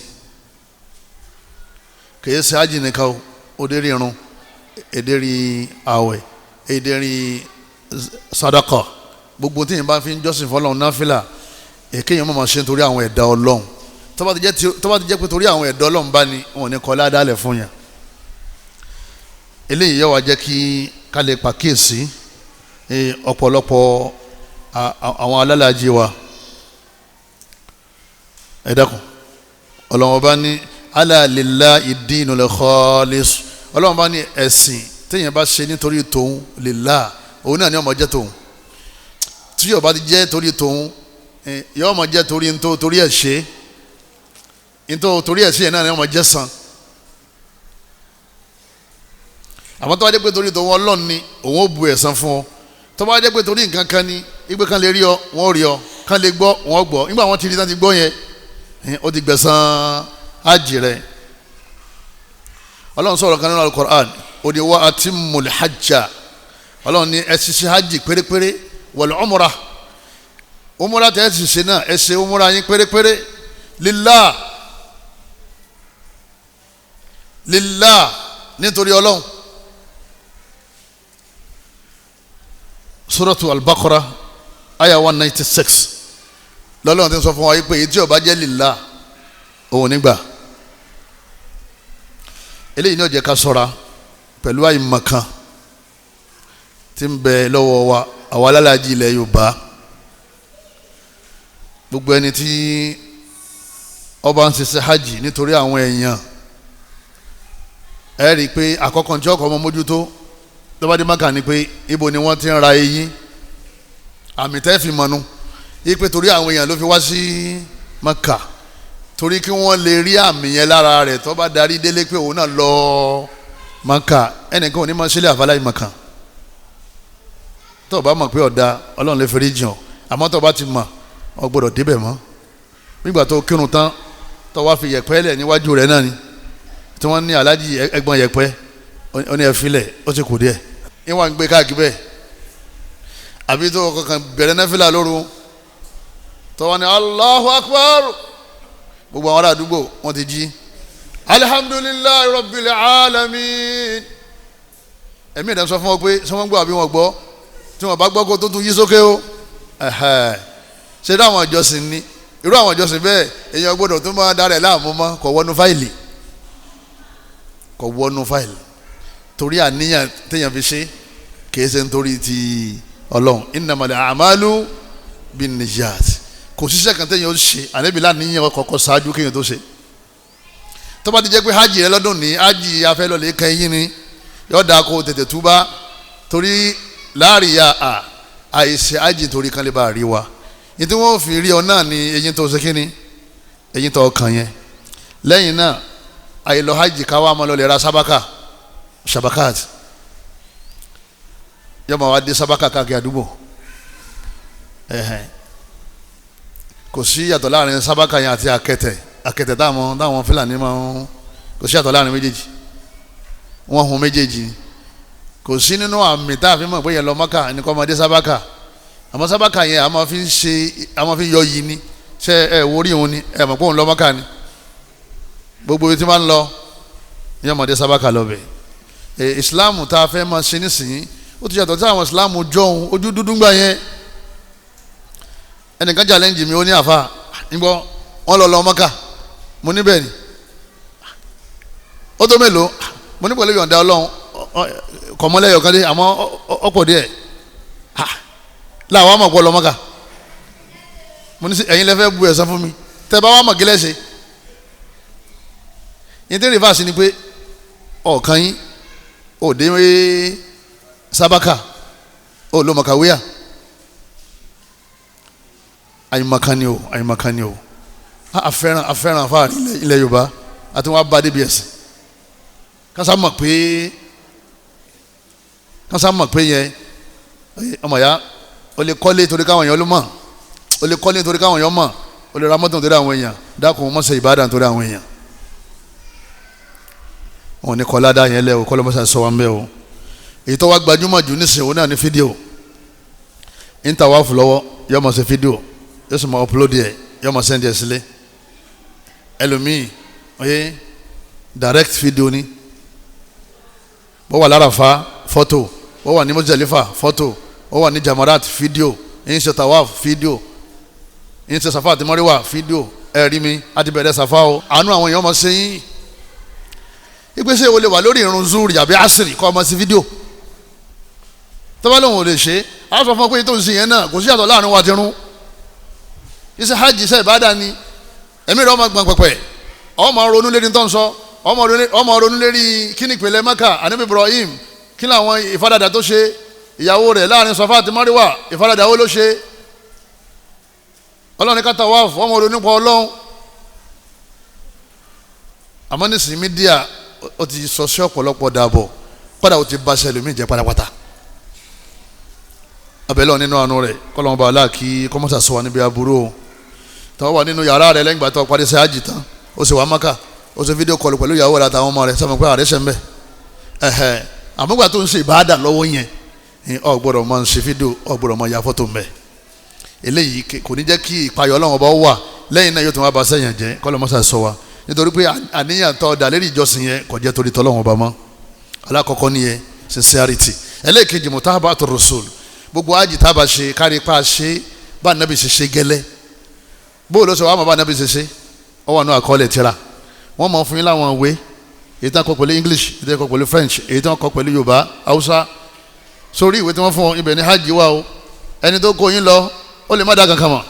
Kì í ṣe hajj nìkan o, ó dé rí irun, èdè rí àwẹ̀, èdè rí sadaka, gbogbo tí yẹn bá fi ń jọ́sìn fọlọ́run náfìlà, èké yẹn máa ṣe nítorí àwọn ẹ̀dá Ọlọ́run. Tó bá ti jẹ́ pé torí àwọn ẹ̀dá Ọlọ́run bá ní, wọn ò ní kọ́ ládàálẹ̀ fún yẹn. Eléyìí yóò wá jẹ́ kí ká lè pàkíyèsí ọ̀pọ̀lọpọ̀ àwọn alálàájì wa. Ẹ dákun, Ọlọ́run bá ní ala lillahi ddinul khalis. Ọlọ́run bá ní ẹ̀sìn téèyàn bá ṣe nítorí tòun, lillah, òun náà ni ó máa jẹ́ tòun. Tí yóò bá ti jẹ́ torí tòun, yóò máa jẹ́ torí ntó torí ẹ̀ ṣe, ntó torí ẹ̀ ṣe yẹn náà ni ó máa jẹ́ san. Àmọ́ tó bá jẹ́ pé torí tòun Ọlọ́run ni, òun ó bu ẹ̀san fún ọ. Tó bá jẹ́ pé torí nǹkan kan ni, ìgbé kan lè rí ọ, wọ́n rí ọ, kan lè gbọ́, wọ́n gbọ́. Nígbà wọ́n ti rí tán ti gbọ́ yẹn, ó ti gbẹ̀san ájì rẹ̀. Ọlọ́run sọ̀rọ̀ kan nínú Al-Qur'an, ó ní wa atimmul hajja. Ọlọ́run ní ẹ ṣiṣẹ́ hajj pérépéré, wal umrah, umrah tẹ́ ẹ ṣiṣẹ́ náà, ẹ ṣe umrah yín pérépéré, lillah, lillah, nítorí Ọlọ́run. Suratu Al-Baqarah aya 196 lọ́lọ́run ti sọ fún wa yìí pé èyí tí ó bá jẹ́ lillah òun nígbà. Eléyìí ní ó jẹ́ ká ṣọ́ra pẹ̀lú àìmọ̀kan tí ń bẹ lọ́wọ́ wa àwa alálàájì ilẹ̀ Yorùbá. Gbogbo ẹni tí ọba ń ṣiṣẹ́ hajj nítorí àwọn èèyàn, ẹ rí i pé àkọ́kọ́ tí ọkọ̀ ọmọ mójútó lọ́bàdé Mákà ni pé ibo ni wọ́n ti ń ra eyín, àmì tẹ́ fi mọ̀nù yí pé torí àwọn èèyàn ló fi wá sí Mákà, torí kí wọ́n lè rí àmì yẹn lára rẹ̀ tó bá darí délé pé òun náà lọ Mákà. Ẹnìkan ò ní máa ṣẹlẹ̀ àfàlàyé Mákà. Tó o bá mọ̀ pé ọ̀dà Ọlọ́run lè fẹ́rí jìn ọ́, àmọ́ tó o bá ti mọ̀ ọ gbọ́dọ̀ débẹ̀ mọ́. Nígbà tó kírun tán tó wá fi yẹ̀pẹ́ lẹ̀ níwájú rẹ̀ náà ni tí wọ́n ní aláàjì ẹ̀gbọ́n yẹ̀pẹ́, ó ní ẹ̀fílẹ̀, ó ti kù díẹ̀, ìwọ̀n ń gbé káàkiri bẹ́ẹ̀. Àbí tó kankan bẹ̀rẹ̀ náfìlà lóru tó wọ́n ní Allahu Akbar, gbogbo àwọn ará àdúgbò wọ́n ti jí, alhamdulillahi rabbil alamin. Ẹ̀mí ìdá sọ fún wọn pé ṣé wọ́n gbọ́ àbí wọ́n gbọ́? Tí wọ́n bá gbọ́ kó tó tún yí sókè o. Ṣe irú àwọn ìjọsìn ni, irú àwọn ìjọsìn bẹ́ẹ̀ èèyàn gbọ́dọ̀ tó máa darẹ̀ láàmú mọ́, kò wọnú fáìlì, kò wọnú fáìlì, torí àníyàn téèyàn fi ṣe kìí ṣe nítorí ti Ọlọ́run. Innamal a'malu binniyat. Kò síṣẹ́ kan téèyàn ó ṣe ànábì láníyàn kọ́kọ́ ṣáájú kéèyàn tó ṣe. Tó bá ti jẹ́ pé hajj rẹ lọ́dún ní hajj afẹ́lọ́lẹ̀ kan yín ni, yóò dáa kó tètè túbá. Torí láàrin ya àìṣe hajj torí kan lè bá rí wa. Ní tí wọ́n fi rí ọ náà ni eyín tó ṣe kíni, eyín tó kàn yẹn. Lẹ́yìn náà àìlọ hajj káwá máa lọ lè ra sábàkà sabakat, yóò máa wá dé sábàkà káàkiri àdúgbò. Kò sí yàtọ̀ láàrin sábàkà yẹn àti àkẹtẹ̀. Àkẹtẹ̀ táwọn Fúlàní máa ń, kò sí yàtọ̀ láàrin méjèèjì, wọ́n hun méjèèjì. Kò sí nínú àmì tá a fi mọ̀ pé yẹn lọ Mákà ẹni kọ́ máa dé sábàkà. Àmọ́ sábàkà yẹn a máa fi ń ṣe, a máa fi ń yọ yìí ni. Ṣé ẹ wo orí òun ni, ẹ mọ̀ pé òun lọ Mákà ni. Gbogbo ibi tí máa ń lọ yẹn máa dé sábàkà lọ bẹ̀. Ìsìláàmù tá a fẹ́ máa ṣe nísìnyí ó ti yàtọ̀ sí àwọn ìsìláàmù jọ̀hún ojú dúdú gbà yẹn. Ẹnìkan challenge mi, ó ní àfa nígbọ́ wọ́n lọ lọ Mákà. Mo ní bẹ́ẹ̀ ni. Ó tó mélòó? Mo ní pẹ̀lú ìyọ̀ǹda Ọlọ́run kọ̀mọ́lẹ́yọ̀ kan dé, àmọ́ ọ̀pọ̀ díẹ̀ láwọn àmọ̀ pọ̀ lọ Mákà. Mo ní ẹ̀yin lẹ́fẹ́ bu ẹ̀san fún mi, tẹ́ bá wà mọ̀ kílẹ̀ ṣe. Yín tí rìfáàsì ni pé ọ̀kan yín òde sábàkà olómọkàwéyà. Àyìnmọ̀kan ni o, àyìnmọ̀kan ni o. Afẹ́ràn afẹ́ràn fáàrí ilẹ̀ Yorùbá àti wọn bá débi ẹ̀sìn. Kásá mọ̀ pé, kásá mọ̀ pé yẹn ọmọ ya o lè kọ́lé torí káwọn èèyàn ló mọ̀, o lè kọ́lé torí káwọn èèyàn mọ̀, o lè ra mọ́tò torí àwọn èèyàn. Dákun mọ́sẹ̀ ìbádàn torí àwọn èèyàn. Wọn ò ní kọ́lá dá yẹn lẹ́ o, kọ́lọ́ mọ́sẹ̀ sọ wọn bẹ́ẹ̀ o. Èyí tó wá gbajúmọ̀ jù nísìnyí òun náà ní fídíò. Ń ta wáfù lọ́wọ́, yóò máa ṣe fídíò, yóò sì máa upload ẹ̀, yóò máa send ẹ̀ sílé. Ẹlòmíì oye direct fídíò ni. Bó wà l'Àràfá fọ́tò, bó wà ní Muzdalifa fọ́tò, bó wà ní Jamarat fídíò, ń ṣe tawaf fídíò, ń ṣe Safa àti Marwa fídíò. Ẹ̀rí mi àti bẹ̀rẹ̀ Safa o. Àánú àwọn èèyàn máa ṣe yín. Ìgbésẹ̀ wo lè wà lórí irun zuri àbí asiri kọ́ ọmọ sí fídíò? Tọ́ba lòun ò lè ṣe, á sọ fún ọ pé tó ń sin yẹn náà kò sí àtọ̀ láàrin wa ti rún. Iṣẹ́ hajj iṣẹ́ ìbádà ni. Ẹ̀mí rẹ̀ ọmọ gbọ̀n pẹ̀pẹ̀, ọmọ ronú lérí tó ń sọ, ọmọ ronú lérí kíni ìpìlẹ̀ Mẹ́kà, Ànábì Ibrahim, kí làwọn ìfaradà tó ṣe, ìyàwó rẹ̀ láàrin Safa àti Marwa, ìfaradà wo ló ṣe. Ọlọ́run ní ká tawaf, ọmọ ronú pa Ọlọ́run. Àmọ́ nísìnyí mídíà ó ti sọ sí ọ̀pọ̀lọpọ̀ dàbọ̀, kódà ó ti ba sẹlẹ̀mí jẹ́ pátápátá. Abẹ́lẹ́ nínú àánú rẹ̀ kọ́lọ́mù bá aláàkí kọ́mọ́sà sọ wà níbi aburú o. Tọ́wọ́ wà nínú yàrá rẹ̀ lẹ́yìn ìgbà tó parí ṣe hajj tán, ó sì wà Mákà, ó sì fídíò kọlù pẹ̀lú ìyàwó rẹ̀ àtàwọn ọmọ rẹ̀, sọ́mọ pé ààrẹ ṣe ń bẹ̀. Ẹ̀hẹ̀, àmúgbà tó ń ṣe ìbáàdà lọ́wọ́ yẹn, ò gbọ́dọ̀ máa ń ṣe fídíò, ò gbọ́dọ̀ máa ya fọ́tò ń bẹ̀. Eléyìí kò ní jẹ́ kí ìpayọ̀ Ọlọ́run ọba wà lẹ́yìn náà, yóò tún wá ba sẹ́yìn jẹ́. Kọ́lọ́mọ́sà sọ wa nítorí pé àníyàn tó dà lérí ìjọsìn yẹn kò jẹ́ torí tọ́lọ́run ọba mọ́. Alákọ̀ọ́kọ́ nìyẹn, sincerity. Ẹlẹ́ẹ̀kejì, mutaba'atu rasul. Gbogbo hajj tá a bá ṣe kárí pa ṣe bá nàbì ṣe ṣe gẹ́lẹ́. Bó ló sọ wàá mọ̀ bá nàbì ṣe ṣe, ọ wà nù àkọọ́lẹ̀ tírà. Wọ́n mọ̀ fún yín láwọn ìwé, èyí tí wọ́n kọ pẹ̀lú English, èyí tí wọ́n kọ pẹ̀lú French, èyí tí wọ́n kọ pẹ̀lú Yorùbá, Hausa. Sórí ìwé tí wọ́n fún ọ ibẹ̀ ní hajj wà o. Ẹni tó kó yín lọ ó lè má dá kankan mọ̀.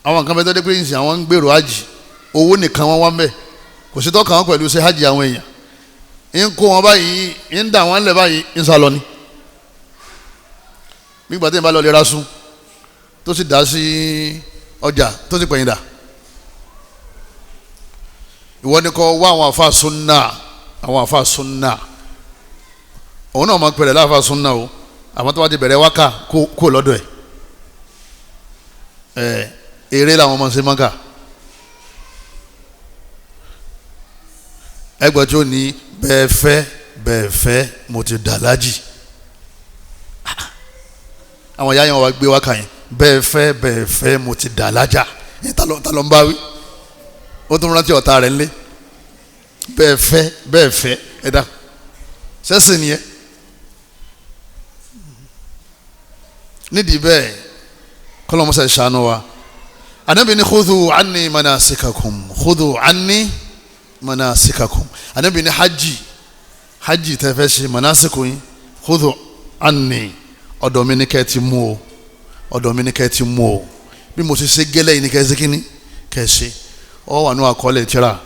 Àwọn kan bẹ tó dé pé ìsìn àwọn ń gbèrò hajj, owó nìkan wọ́n wá ń bẹ̀, kò sí tọ́ka wọn pẹ̀lú ṣe hajj àwọn èèyàn. Ń kó wọn báyìí, ń dà wọn lẹ̀ báyìí, ń sá lọ ni. Nígbà tí n bá lọ lè ra sùn tó sì dá sí ọjà tó sì pẹ̀yìn dà. Ìwọ ni kò wá àwọn àfa sunna, àwọn àfa sunna. Òun náà máa pẹ̀lẹ́ láfa sunna o, àmọ́ tó bá ti bẹ̀rẹ̀ wákà kó lọ́dọ̀ ẹ̀. Ẹ̀ eré làwọn ọmọ ṣe Mákà. Ẹgbẹ́ tí ó ní bẹ́ẹ̀ fẹ́ bẹ́ẹ̀ fẹ́ mo ti dà lájì. Àwọn ìyá yẹn wà gbé wákà yẹn, bẹ́ẹ̀ fẹ́ bẹ́ẹ̀ fẹ́ mo ti dà lájà. Ta ló ń bá wí? Ó tún rántí ọ̀tá rẹ̀ ńlé. Bẹ́ẹ̀ fẹ́ bẹ́ẹ̀ fẹ́ ẹ̀dá sẹ́sìn nìyẹn. Nídìí bẹ́ẹ̀ kọ́lọ́mọ́sá ìṣàánú wa. Ànábì ní khudhu anni manasikakum, khudhu anni manasikakum. Ànábì ní hajj, hajj tẹ́ fẹ́ ṣe manasiku yín, khudhu anni, ọ̀dọ̀ mi ní kẹ́ ti mú o, ọ̀dọ̀ mi ní kẹ́ ti mú o. Bí mo ṣe ṣe gẹ́lẹ́ yìí ní kẹ́ ṣe kíní kẹ́ ṣe. Ọ wà ní àkọọ́lẹ̀ tírà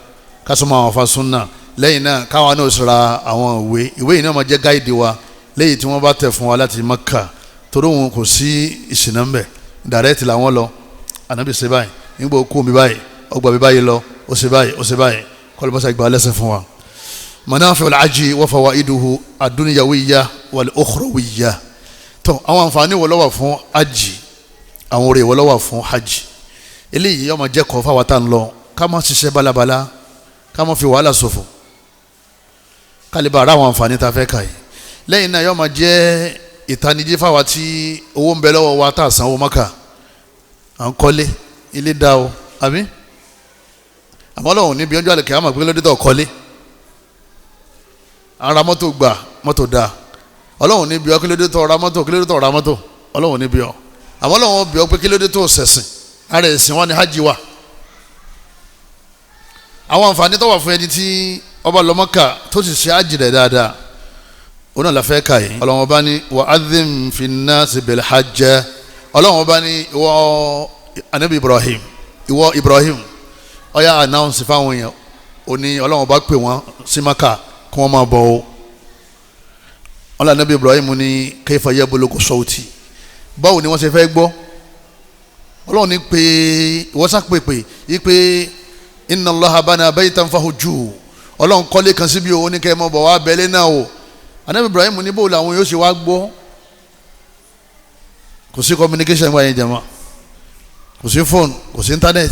kásùmọ̀ àwọn afa súnà. Lẹ́yìn náà káwa náà sọ̀rọ̀ àwọn ìwé ìwé yìí náà máa jẹ́ gáìdì wa lẹ́yìn tí wọ́n bá tẹ̀ fún wa láti Maka, torí òun kò sí ìṣìnà ń bẹ̀, dàrẹ́tì làwọn lọ. Ànábì ṣe báyìí, nígbà ó kú mi báyìí, ọgbà mi báyìí lọ, ó ṣe báyìí, ó ṣe báyìí, kọlọmọsá ìgbà lẹ́sẹ̀ fún wa. Manafi'ul hajji wa fawaiduhu ad-dunyawiyya wal ukhrawiyya. Tó àwọn àǹfààní wo ló wà fún hajj, àwọn oore wo ló wà fún hajj? Eléyìí ó máa jẹ́ kọ́ fáwọn tá ń lọ, ká má ṣiṣẹ́ balabala, ká má fi wàhálà ṣòfò, ká lè bá ara àwọn àǹfààní tá a fẹ́ kà yìí. Lẹ́yìn náà yóò máa jẹ́ ìtanijí fáwa tí owó ń bẹ lọ́wọ́ wa tá a sanwó Mákà, à ń kọ́lé, ilé dá o, àbí? Àmọ́ lọ́hùn níbi ọjọ́ àlèkè àmọ̀ pé lóde tó kọ́lé, à ń ra mọ́tò gbà, mọ́tò dá. Ọlọ́hùn níbi ọ kí lóde tó ra mọ́tò, kí lóde tó ra mọ́tò, Ọlọ́hùn níbi ọ. Àmọ́ Ọlọ́hùn bí ọ pé kí lóde tó ṣẹ̀sìn, ara ẹ̀sìn wa ni hajj wa. Àwọn àǹfààní tó wà fún ẹni tí ọba lọ Mákà tó sì ṣe hajj rẹ̀ dáadáa, ona la fẹ́ ka yìí. Ọlọ́run bá ní wa adhim fi nnasi bil hajj. Ọlọ́run bá ní ìwọ anabi Ibrahim, ìwọ Ibrahim, ó yá announce fáwọn èèyàn, ó ní Ọlọ́run bá pè wọ́n sí Maka kí wọ́n máa bọ̀ o. Ọlọ́run anabi Ibrahim ní kayfa yablugu sawti, báwo ni wọ́n ṣe fẹ́ gbọ́? Ọlọ́run ní pé ìwọ sá pèpè yí pé inna Allaha bana baytan fahujjuhu. Ọlọ́run kọ́lé kan síbi o, ó ní kẹ́ ẹ máa bọ̀ wá bẹ́lẹ́ náà o. Anabi Ibrahim ní bó làwọn yóò ṣe wá gbọ́? Kò sí communication wáyé jama, kò sí phone, kò sí internet.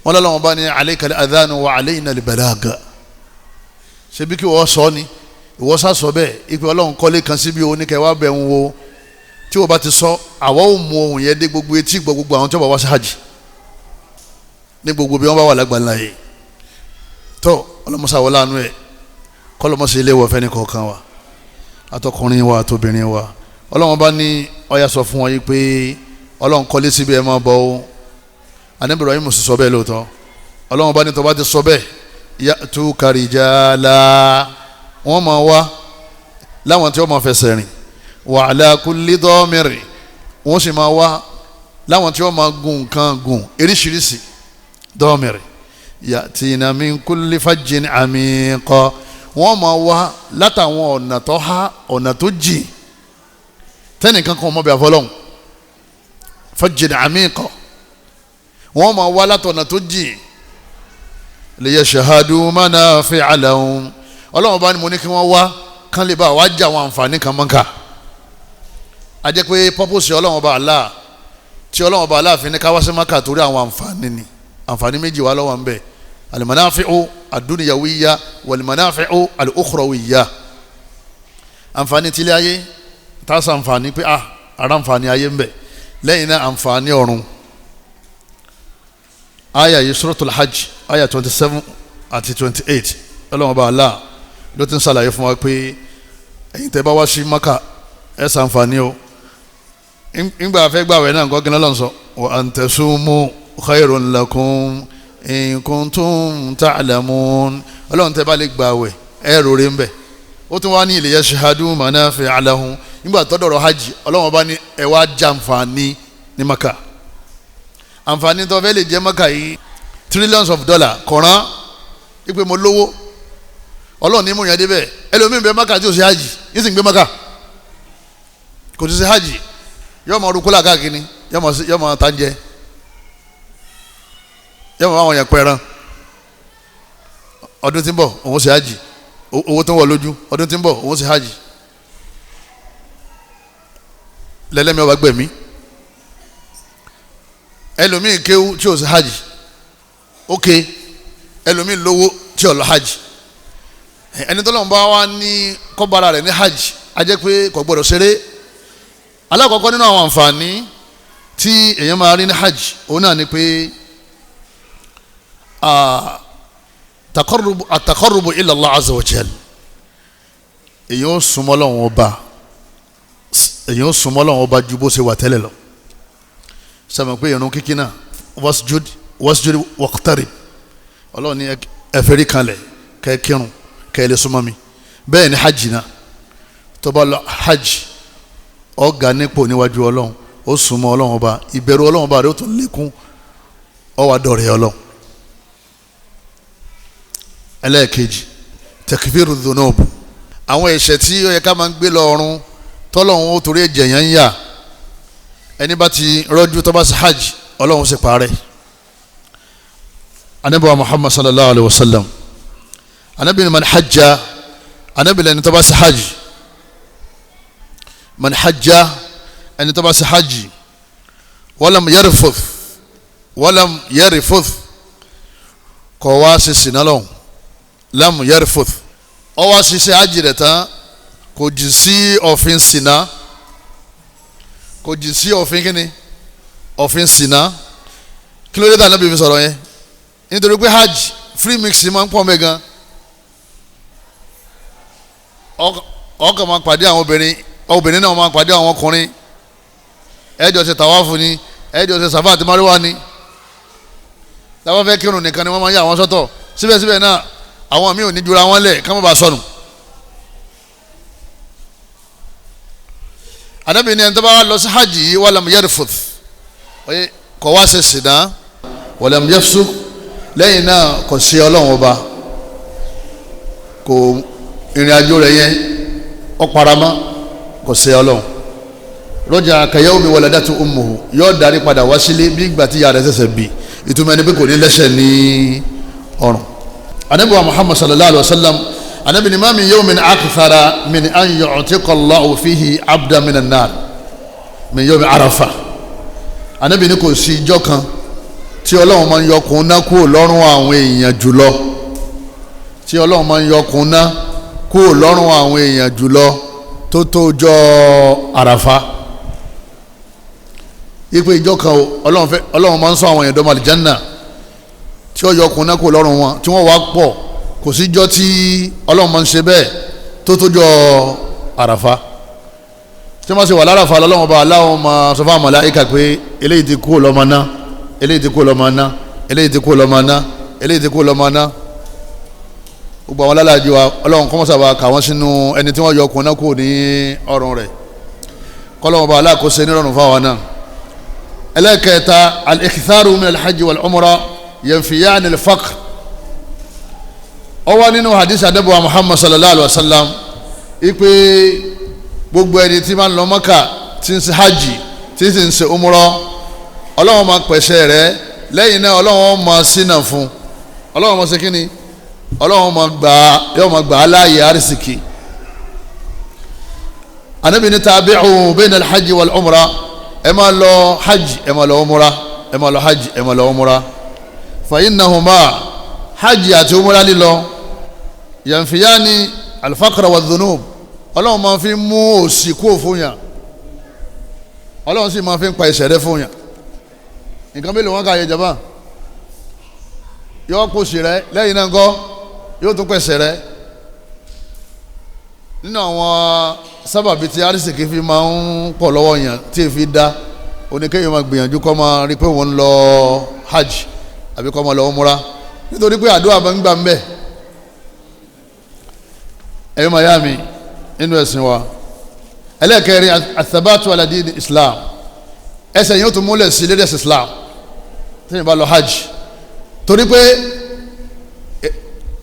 Wọn lọ́wọ́ bá ní alayka al-adhanu wa alayna al-balaga. Ṣebí kí wọ́n sọ ni, ìwọ sá sọ bẹ́ẹ̀ ipe Ọlọ́run kọ́lé kan síbi o ní kẹ́ wá bẹ̀ ń wo. Tí wọ́n bá ti sọ, àwa ò mú ohun yẹn dé gbogbo etí gbọ́ gbogbo àwọn tí wọ́n bá wá sí hajj ní gbogbo bí wọ́n bá wà lágbàlá yìí. Tó ọlọ́mọṣà wọlé àánú ẹ̀, kọlọmọsí ilé wọ̀fẹ́ ní kọ̀ọ̀kan wa, atọkùnrin wa àtobìnrin wa. Ọlọ́run bá ní ó yá sọ fún wọn yìí pé Ọlọ́run kọ́lé síbi ẹ̀ máa bọ̀ o. Ànábì Ibrahim sì sọ bẹ́ẹ̀ lóòótọ́. Ọlọ́run bá ní tó bá ti sọ bẹ́ẹ̀, ya'tuka rijala, wọ́n máa wá láwọn tí wọ́n máa fẹsẹ̀ rìn, wa ala kulli damir, wọ́n sì máa wá láwọn tí wọ́n máa gun nǹkan gùn eríṣiríṣi, damir, ya'tina min kulli fajjin amiq, wọ́n máa wá látàwọn ọ̀nà tó há, ọ̀nà tó jìn, tẹ́nìkan kan mọ̀ bí afọlọ́hún, fajjin amiq, wọ́n máa wá látọ̀nà tó jìn, liyashhadu manafi'a lahum. Ọlọ́run bá ní mo ní kí wọ́n wá kán lè bá wá jẹ àwọn àǹfààní kan mọ́ká. A jẹ́ pé pọ́pọ́sì Ọlọ́run bá Allah tí Ọlọ́run bá Allah fi ní ká wá sí Mákà torí àwọn àǹfààní ni. Àǹfààní méjì wà lọ́wọ́ ń bẹ, al-manafi'u ad-dunyawiyya wal-manafi'u al-ukhrawiyya. Àǹfààní tilé ayé tá a sàǹfààní pé ara àǹfààní ayé ń bẹ, lẹ́yìn náà àǹfààní ọ̀run. Aya yìí Suratul Hajj aya 27 àti 28, Ọlọ́run bá Allah ló ti ń ṣàlàyé fún wa pé ẹ̀yin tẹ́ bá wá sí Maka ẹ̀ sàǹfààní o. Ńgbà fẹ́ gbàwẹ̀ náà nǹkan gíná lọ́nṣọ́, wa an tasumu khairun lakum in kuntum ta'lamun. Ọlọ́run tẹ́ bá lè gbàwẹ̀ ẹ̀ rọrẹ́ ń bẹ̀. Ó tún wá ní liyashhadu manafi'a lahum. Nígbà tó dọ̀rọ̀ hajj, Ọlọ́run bá ní ẹ wá jàǹfààní ní Maka. Àǹfààní tó fẹ́ lè jẹ́ Maka yìí, trillions of dollars kọ̀ọ̀rán ipe mo lówó, Ọlọ́run ní mú yẹn débẹ̀. Ẹlòmíín bẹ Maka tí ò ṣe hajj, yìí sì ń gbé Maka kò tí ò ṣe hajj, yóò máa rúkúlà káàkiri, yóò máa ta jẹ, yóò máa àwọn yẹn pẹran. Ọdún tí ń bọ̀ òun ṣe hajj, owó tó ń wọ̀ lójú, ọdún tí ń bọ̀ òun ṣe hajj. Lẹ́lẹ́mi ọba gbẹ̀mí. Ẹlòmíín kéwú tí ò ṣe hajj, ok, ẹlòmíín lówó tí ò lọ hajj. Ẹni tọ́lọ́run bá wá ní kọ́bára rẹ̀ ní hajj, a jẹ́ pé kò gbọ́dọ̀ ṣeré. Alákọ̀ọ́kọ́ nínú àwọn àǹfààní tí èèyàn máa rí ní hajj, òun náà ni pé àtàkọ́rùbù ila Allah azza wa jal, èèyàn ó súnmọ́ Ọlọ́run ọba, èèyàn ó súnmọ́ Ọlọ́run ọba ju bó ṣe wà tẹ́lẹ̀ lọ. Sọ pé ìrun kíkí náà, wasjud wasjud waqtarib, Ọlọ́run ní ẹ fẹ́rí kanlẹ̀ kẹ́ kírun kẹ́ lè súnmọ́ mi. Bẹ́ẹ̀ ni hajj náà, tó bá lọ hajj, ọ̀gá nípò níwájú Ọlọ́run, ó súnmọ́ Ọlọ́run ọba, ìbẹ̀rù Ọlọ́run ọba rẹ̀ ó tún lékún, ó wá dọ̀rẹ́ Ọlọ́run. Ẹlẹ́ẹ̀kejì Takfiru dhunub, àwọn ẹ̀ṣẹ̀ tí ó yẹ ká máa ń gbé lọ ọ̀run tọ́lọ́hún ó torí ẹ̀jẹ̀ yẹn ń yà, ẹni bá ti rọ́jú tó bá ṣe hajj Ọlọ́run sì parẹ́. Anabi wa Muhammad sallallahu alayhi wa sallam, anabi ni man hajja, anabi lẹni tó bá ṣe hajj, man hajja, ẹni tó bá ṣe hajj, walam yarfuth, walam yarfuth, kò wá ṣe sìnà lọ́hùn, lam yarfuth, ó wá ṣiṣẹ́ hajj rẹ̀ tán, kò jì sí òfin sìnà, kò jì sí òfin kíni, òfin sìnà. Kí ló dé tà nábì fi sọ̀rọ̀ yẹn? Nítorí pé hajj free mix máa ń pọ̀ mẹ́ gan. Ọkàn máa pàdé àwọn obìnrin, obìnrin náà máa pàdé àwọn ọkùnrin, ẹjọ́ ṣe tàwáfù ni, ẹjọ́ ṣe sàfà àti máríwá ni. Táwọn fẹ́ kírun nìkan ni wọ́n máa ń yà wọ́n sọ́tọ̀. Síbẹ̀síbẹ̀ náà àwọn míì ò ní jura wọn lẹ̀ ká má bàa sọnù. Ànábì ní ẹni tó bá lọ sí hajj yìí, walam yarfuth, kò wá ṣe sìnà, walam yafsuq, lẹ́yìn náà kò sí Ọlọ́run ọba, kò ìrìn àjò rẹ̀ yẹn ó paramọ́, kò sí Ọlọ́run. Rọ́jà kayawmi waladatu ummuhu, yóò darí padà wá sílé bí ìgbà tí ìyá rẹ̀ ṣẹ̀ṣẹ̀ bí. Ìtumọ̀ ẹni pé kò ní lẹ́ṣẹ̀ ní ọrùn. Ànábì wa Muhammad sallallahu alayhi wa sallam, Ànábì ní ma min yawmin akthara min an yu'tiqa Allahu fihi abdan minan nar min yawmi Arafa. Ànábì ní kò sí ijọ́ kan tí Ọlọ́run máa ń yọkùn ná kúrò lọ́rùn àwọn èèyàn jùlọ, tí Ọlọ́run máa ń yọkùn ná kúrò lọ́rùn àwọn èèyàn jùlọ tó tó ọjọ́ Àràfá. Ipe ìjọ kan Ọlọ́run máa ń sọ àwọn èèyàn dọ́mọ àlìjánà tí ó yọkùn ná kúrò lọ́rùn wọn, tí wọ́n wá pọ̀. Kò sí ìjọ tí Ọlọ́run máa ń ṣe bẹ́ẹ̀ tó tó jọ Àràfá. Tí wọ́n ṣe wà láràfá, lọ́lọ́run ọba aláwọ̀ máa sọ fún àwọn màláíkà pé eléyìí ti kúrò lọ́mọ náà, eléyìí ti kó lọ́mọ ná, eléyìí ti kó lọ́mọ ná, eléyìí ti kó lọ́mọ ná. Gbogbo àwọn alálàájì wa, Ọlọ́run kọ́ mọ́sàbà kà wọ́n sínú ẹni tí wọ́n yọ ọkùnrin náà kúrò ní ọrùn rẹ̀, kọ́lọ́wọ́n bá aláàkóso nírọ̀rùn fáwọn náà. Ẹlẹ́kẹta, al-iktharu min al-hajj wal-umra yanfiyani al-faqr. Ó wà nínú hadith anabi wa Muhammad sallallahu alayhi wa sallam ipe gbogbo ẹni tí máa ń lọ Mọ́kà, tí ń ṣe hajj, tí ń ṣe umra, Ọlọ́run máa pèsè rẹ̀, lẹ́yìn náà Ọlọ́run máa ṣínà fún, Ọlọ́run máa ṣe kí ni, Ọlọ́run máa gbà, yóò máa gbà á láàyè àrísìkì. Ànábì ní tabi'u bayna al-hajj wal-umra, ẹ máa lọ hajj, ẹ máa lọ umra, ẹ máa lọ hajj, ẹ máa lọ umra. Fa innahuma, hajj àti umra lílọ, yanfiyani al-faqra wa-dhunub, Ọlọ́run máa fi mú òṣì kúrò fún yàn, Ọlọ́run sì máa fi ń pa ẹ̀ṣẹ̀ rẹ́ fún yàn. Nǹkan mélòó wọn kà yẹ jaba, yóò kó sí rẹ, lẹ́yìn náà ńkọ́ yóò tún pèsè rẹ. Nínú àwọn sábàbí tí arísìkí fi máa ń pọ̀ lọ́wọ́ yàn tí èfi dá, oníkéyìn máa gbìyànjú kọ́ máa rí pé wọ́n ń lọ hajj àbí kọ́ máa lọ umra, nítorí pé àdúrà máa ń gbà ń bẹ̀. Ẹ̀yin máa yá mi nínú ẹ̀sìn wa. Ẹlẹ́ẹ̀kẹrin, athabatu ala din Islam, ẹsẹ̀ yóò tún múlẹ̀ sí lédè Islam tí yìí bá lọ hajj, torí pé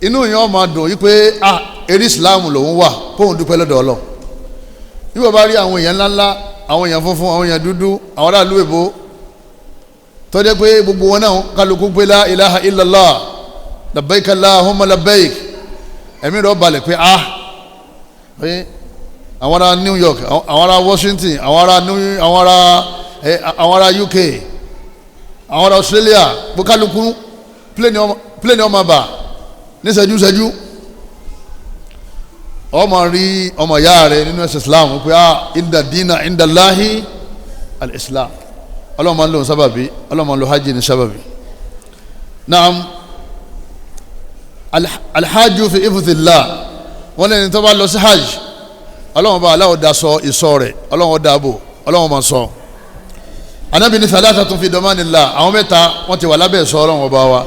inú yẹn máa dùn yìí pé ah, eré Islam lòun wà, kóun dúpẹ́ lọ́dọ̀ Ọlọ́run. Bí wọ́n bá rí àwọn èèyàn ńláńlá, àwọn èèyàn funfun, àwọn èèyàn dúdú, àwọn aráàlú èbó, tó jẹ́ pé gbogbo wọn náà kálukú pé la ilaha illallah, labbaik allahumma labbaik, ẹ̀mí rẹ̀ balẹ̀ pé ah, àwọn ará New York, àwọn ará Washington, àwọn ará UK, àwọn ará Australia, bókálukú pléènì ọmọ bà ní ṣẹ́jú-ṣẹ́jú. Ọmọ rí ọmọ ìyá rẹ nínú ẹ̀sìn Islam pé ah, inda dina inda Allahi al-Islam. Ọlọ́run máa ń lò sábàbí, Ọlọ́run máa ń lo hajj ní sábàbí. Naam, alhajju fi ifdillah, wọ́n lẹ́ni tó bá lọ sí hajj, Ọlọ́run bá aláwọ̀ daṣọ ìsọ rẹ̀, Ọlọ́run dáàbò, Ọlọ́run máa sọ. Ànábì ní thalathatun fi damanillah, àwọn mẹ́ta wọ́n ti wà lábẹ́ ìsọ Ọlọ́run ọba wa.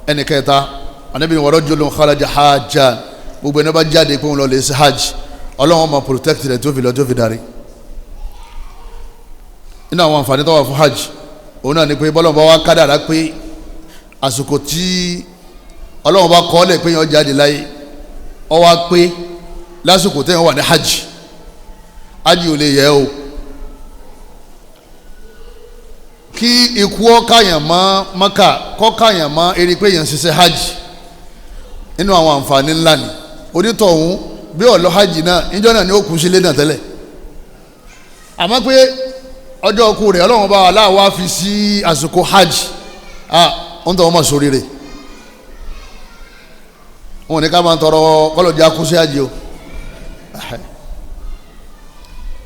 Ẹnì kẹta, Ànábì ní wa rajulun kharaja hajjan, gbogbo ẹni bá jáde pé òun lọ lè ṣe hajj, Ọlọ́run máa protect rẹ̀ tó fi lọ tó fi darí. Nínú àwọn àǹfààní tó wà fún hajj, òun náà ni pé bọ́lọ́run bá wá kádàrá pé àsìkò tí Ọlọ́run bá kọ́ lẹ̀ pé yẹn jáde láyé, Ó wá pé lásìkò téèyàn wà ní hajj, hajj ò lè yẹ o. Kí ikú ọkàyàn mọ́ Maka, kọ́kàyàn mọ́ eré pé èèyàn ṣiṣẹ́ hajj, nínú àwọn àǹfààní ńlá ni. Onítọ̀hún bí ó lọ hajj náà, níjọ́ náà ni ó kú sílé náà tẹ́lẹ̀. Àmọ́ pé ọjọ́ ọkú rẹ̀ Ọlọ́run bá aláwa fi sí àsìkò hajj, ń tọ́ wọn mọ̀ sórí rẹ̀. Wọn ò ní ká máa tọrọ kọ́lọ̀jà kú sí hajj o.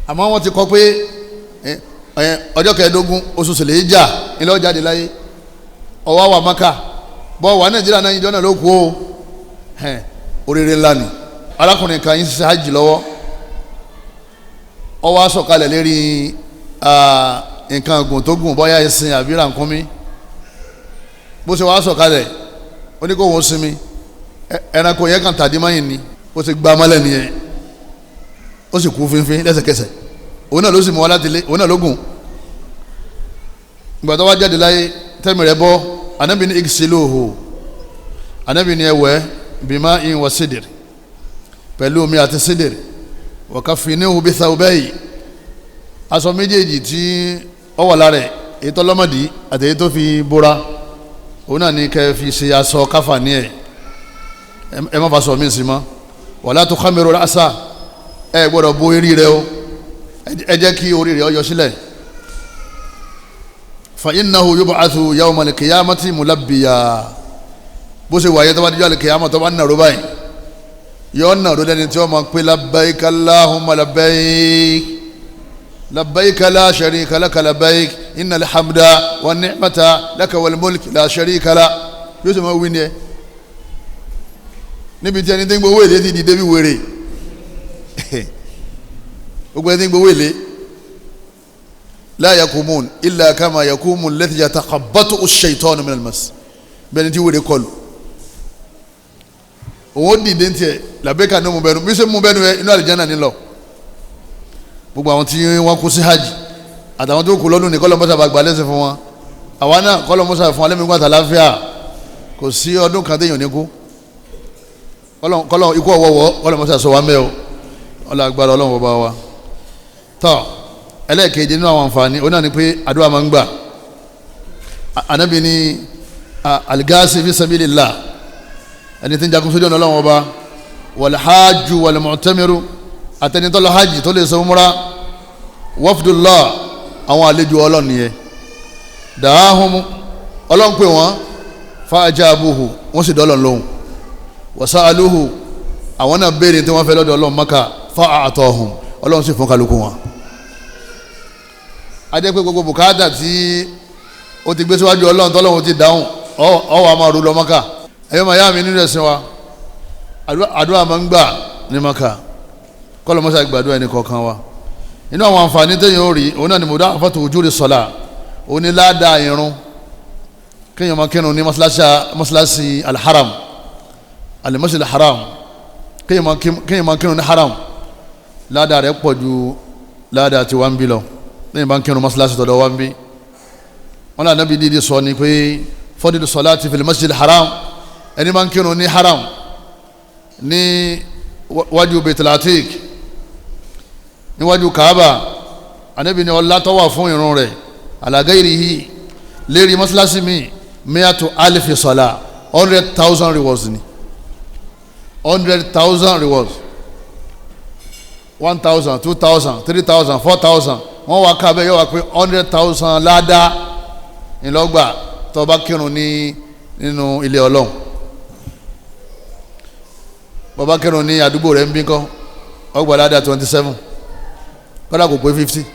Àmọ́ wọ́n ti kọ́ pé ọjọ́ kẹẹ̀ẹ́dógún oṣù Sèlèjà ńlọ jáde láyé, ọwọ́ wà Maka, bọ́ wà Nàìjíríà náà ìjọ náà ló kú o. Oríire ńlá ni. Arákùnrin kan yín ṣiṣẹ́ hajj lọ́wọ́, ó wá sọ̀kalẹ̀ lérí nǹkan gùn tó gùn, bọ́yá ẹṣin àbí ràkúnmí. Bó ṣe wá sọ̀kalẹ̀, ó ní kó wọ́n sinmi, ẹranko yẹn kan tàdí mọ́yìn ni, ó ti gbá mọ́lẹ̀ nìyẹn, ó sì kú fínfín lẹ́sẹ̀kẹsẹ̀. Òun náà ló sì mú wa láti lé, òun náà ló gùn. Ìgbà tó wá jáde láyé, tẹ́mi rẹ̀ bọ́, Ànábì ní igsiluhu, Ànábì ní ẹwẹ́ bima in wa sidir, pẹ̀lú omi àti sidir, wa kaffinihu bi thawbayhi, aṣọ méjèèjì tí ó wà lára ẹ̀, èyí tó lọ́mọdì àti èyí tó fi bóra, òun náà ní kẹ́ fi ṣe aṣọ káfà ní ẹ̀, ẹ má fa sọ mí sí mọ́. Wala tukhamiru ra'sa, ẹ gbọ́dọ̀ bo eré rẹ o, ẹ jẹ́ kí orí rẹ̀ ó yọ sílẹ̀. Fa innahu yub'athu yawmal qiyamati mulabbiya, bó ṣe wáyé tó bá dijọ́ al-qiyamah tó bá nàró báyìí, yọ nàró lẹ́ni tí wọ́n máa pé labbaik Allahumma labbaik, labbaik la sharika laka labbaik, innal hamda wan ni'mata laka wal mulk la sharika la. Yóò sì máa wí ni ẹ níbi tí ẹni tí ń gbowó èlé ti dìde bí wèrè. Gbogbo ẹni tí ń gbowó èlé, la yakumun illa kama yakumu alladhi yatakhabbatu ash-shaytanu min al-mas, bẹ́ẹ̀ ni tí wèrè kọlù òun ó dìde tiẹ̀ làbẹ́ka ní mu bẹ́nu bí sẹ́ mu bẹ́nu yẹ inú àlìjáná ni lọ. Gbogbo àwọn tí wọ́n kú sí hajj àtàwọn tó kú lọ́dún ní kọ́lọ́ mọ́sá bá gbà lẹ́sìn fún wọn, àwa náà kọ́lọ́ mọ́sá fún alẹ́ mi gbàtà láfíà. Kò sí ọdún kan téèyàn ní kú, kọ́lọ́ ikú ọ̀wọ́wọ́ kọ́lọ́ mọ́sá sọ wá mẹ́ o, ọlọ́ agbára Ọlọ́run bàbá wa. Tọ́ ẹlẹ́ẹ̀kejì nínú àwọn àǹfààní òun náà ni pé àdúrà máa ń gbà. Ànábì ní aligasi fi sabilillah, ẹni tí ń jagun sójú ọ̀nà Ọlọ́run ọba, wal-hajju wal-mu'tamiru, àtẹnitọ́ lọ hajj tó lè sọ múra, wafdullah, àwọn àlejò Ọlọ́run nìyẹn, dàáhùn Ọlọ́run pè wọ́n, fa ajabuhu, wọ́n sì dọ́lọ̀ lóhùn, wasa'aluhu, àwọn náà béèrè tí wọ́n fẹ́ lọ́dọ̀ Ọlọ́run Mákà, fa a'tahum, Ọlọ́run sì fún kálukú wọn. Adé pé gbogbo bùkátà tí ó ti gbé síwájú Ọlọ́run tọ́lọ́run ti dáhùn, ọ wà máa rú lọ Mákà. Ẹ̀yọ́ màá yá mi nínú ẹ̀sìn wa, àdúrà máa ń gbà ní Mákà, kọ́lọ̀ mọ́sá gbàdúrà ẹni kọ̀ọ̀kan wa. Inú àwọn àǹfààní téèyàn ó rí òun náà ni muda'afatu wujudi sọ̀lá, òun ni ládàá irun, kéèyàn máa kírun ní mọ́sálásí alharam, al-masjid alharam, kéèyàn máa kírun ní haram, ládàá rẹ̀ pọ̀ ju ládàá tí wọ́n ń bí lọ. Lẹ́yìn bá ń kírun mọ́sálásí tọ̀dọ̀ wọ́n ń bí, wọn náà Nábì dídí sọ ni pé fadilu salati fil masjid alharam, ẹni máa ń kírun ní haram ní wájú Baitul Atiq, níwájú Kaaba, Ànábì ní ọlá tó wà fún irun rẹ̀ ala gairihi, lérí mọ́sálásí mi, miatu alifi sọlá, 100,000 rewards ni, 100,000 rewards, 1,000, 2,000, 3,000, 4,000, wọ́n wá kábẹ́ yóò wá pé 100,000 ládàá ńlọgbà tó bá kírun ní nínú ilé Ọlọ́run. Bàbá kírun ní àdúgbò rẹ̀ ń bí kọ́, ọgbà ládàá 27, kọ́dà kò pé 50.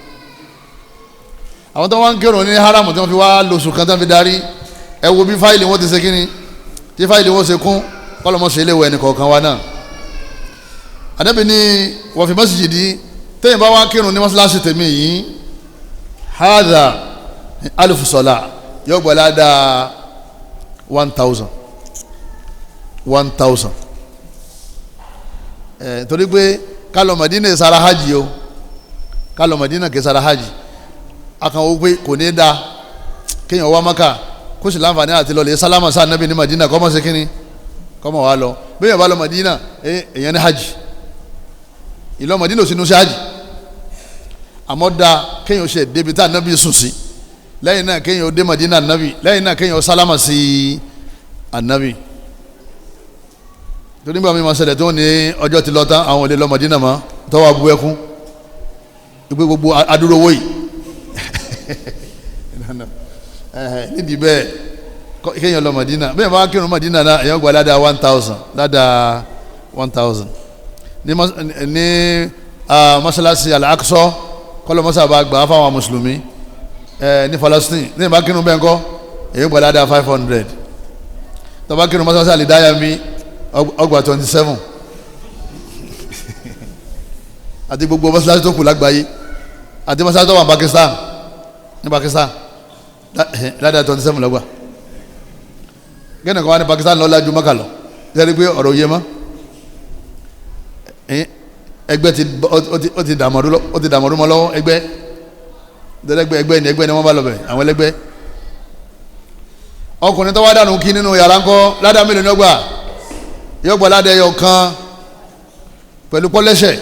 Àwọn tó wá ń kírun ní haram tí wọ́n fi wá lóṣù kan tó fi darí, ẹ wo bí fáìlì wọn ti ṣe kíni, tí fáìlì wọn ṣe kún, kọ́lọ́mọ́ ṣe léwu ẹnì kọ̀ọ̀kan wa náà. Ànábì ní wọ́n fi masjidi, tẹ́yìn bá wá kírun ní mọ́ṣáláṣí tèmi yìí, hadha alifu sọlá, yóò gbọ́ ládàá 1,000, 1,000. Torí pé kálọ̀ Madina sara hajj o, kálọ̀ Madina kì í sara hajj, akànwó pé kò ní da kéèyàn wá Maka kó sì láǹfààní àti lọ lè sálámà sáà Nábì ní Madina kọ́mọ̀ sí kínní kọ́mọ̀ wá lọ. Bẹ́ẹ̀ bá lọ Madina èèyàn ní hajj, ìlọ Madina ò sínú sí hajj, àmọ́ da kéèyàn ṣe débi tá ànábì sùn sí, lẹ́yìn náà kéèyàn dé Madina ànábì, lẹ́yìn náà kéèyàn sálámà sí ànábì. Torí nígbà mi máa ṣẹlẹ̀ tó ní ọjọ́ ti lọ tán, àwọn ò lè lọ Madina mọ́, tọ́wọ́ abu ẹkún gbogbo gbogbo adúrò owó yìí nídìí bẹ́ẹ̀ kéèyàn lọ Madina. Bẹ́ẹ̀ bá kírun Madina náà èèyàn gba ládàá 1000, ládàá 1000 ní masalasi Al-Aqsa, kọ́lọ́ mọ́sá bá gbà fáwọn mùsùlùmí ní Palestine. Ní ìbá kírun bẹ́ẹ̀ kọ́ èèyàn gba ládàá 500. Tó bá kírun masalasi Al-Hidayah mi ọgbà 27 àti gbogbo masalasi tó kù lágbàáyé, àti masalasi tó wà Pakistan, ní Pakistan ládàá 27 lọ́gbà. Gẹ́nà kan wá ní Pakistan lọ́la ju Maka lọ, yẹ́nì pé ọ̀rọ̀ yé mọ́, ẹgbẹ́ ti ó ti dààmú mọ́ lọ́wọ́, ẹgbẹ́ ẹgbẹ́ ẹgbẹ́ ni ẹgbẹ́ ni wọ́n bá lọ bẹ̀ àwọn ẹlẹgbẹ́. Ọkùnrin tó wá dànù kí nínú yàrá ńkọ́, ládàá mélòó ni ó gbà? Yóò gbà ládàá ẹyọ kan pẹ̀lú pọ́lẹ́sẹ̀.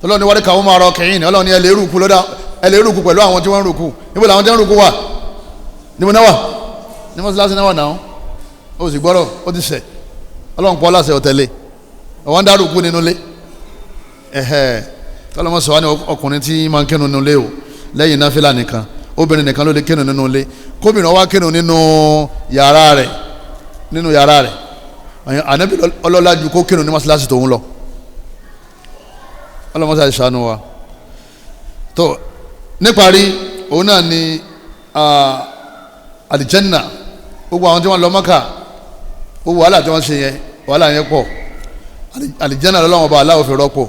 Ọlọ́run ní wàá kàwọn máa rọ kẹ́yìn, Ọlọ́run ní ẹ lè rúkú lọ́dà, ẹ lè rúkú pẹ̀lú àwọn tí wọ́n ń rúkú. Níbo làwọn tí wọ́n ń rúkú wà? Níbo náà wà? Ní mọ́sálásí náà wà náà. Ó sì gbọ́dọ̀ ó ti sẹ̀, Ọlọ́run pọ́ láṣẹ ọ̀tẹ̀lẹ̀, ọ̀wọ́n dá rúkú nínú ilé. Ẹ̀hẹ́ tọ́lọ́mọ sọ wá ní ọkùnrin tí máa ń kírun nínú ilé o, lẹ́yìn náfìlà nìkan, obìnrin nìkan ló lè kírun nínú ilé. Kóbìnrin wá kírun nínú yàrá rẹ̀, nínú yàrá rẹ̀, Ànábì ọlọ́lá ju kó kírun ní mọ́sálásí tòun lọ. Ọlọ́mọ sọ ṣàánú wa. Tó níparí òun náà ni àlìjẹ́nà. Gbogbo àwọn tí wọ́n lọ Mọ́kà, gbogbo wàhálà tí wọ́n ṣe yẹn, wàhálà yẹn pọ̀. Àlìjẹ́nà lọ́wọ́ bá aláwọ̀ fi rọ́pò.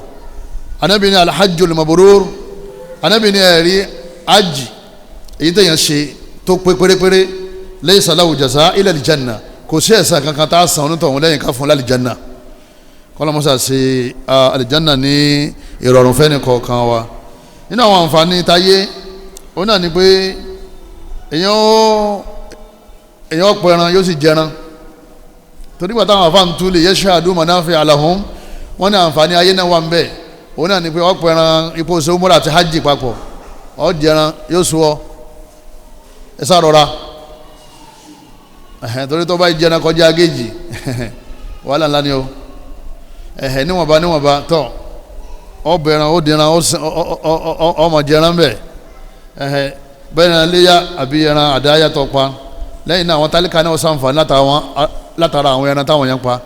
Ànábì ní alhajjul mabrur, Ànábì ní ẹ̀rí hajj èyí tẹ̀yàn ṣe tó pé pérépéré, laysa lahu jazaa illa àlìjẹ́nà, kò sí ẹ̀san kankan tá a san onítọ̀hún lẹ́yìn ká fún lálìjẹ́nà. Kọ́lọ́mọ́sá ṣe àlìjẹ́nà ní ìrọ̀rùn fẹ́ni kọ̀ọ̀kan wa. Nínú àwọn àǹfààní táyé òun náà ni pé èèyàn ọ̀pọ̀ ẹran yóò sì jẹran. Torí pé táwọn àfáà ń tú lè yashhadu manafi'a lahum, wọ́n ní àǹfààní ayé náà wà ń bẹ̀. Òun náà ni pé ọ̀pọ̀ ẹran ipò ṣe umura àti hajj papọ̀, ó jẹran yóò sú ọ, ẹ sá rọra, torí tó bá jẹran kọjá géèjì wàhálà ńlá ni o. Níwọ̀nba níwọ̀nba tọ̀, ọbẹ̀ ẹran ó dìran ọmọ jẹran bẹ̀, bẹ́ẹ̀ ni léyà àbí ẹran àdáyà tó pa. Lẹ́yìn náà àwọn tálíkà náà ṣàǹfààní látara àwọn ẹran táwọn yẹn pa.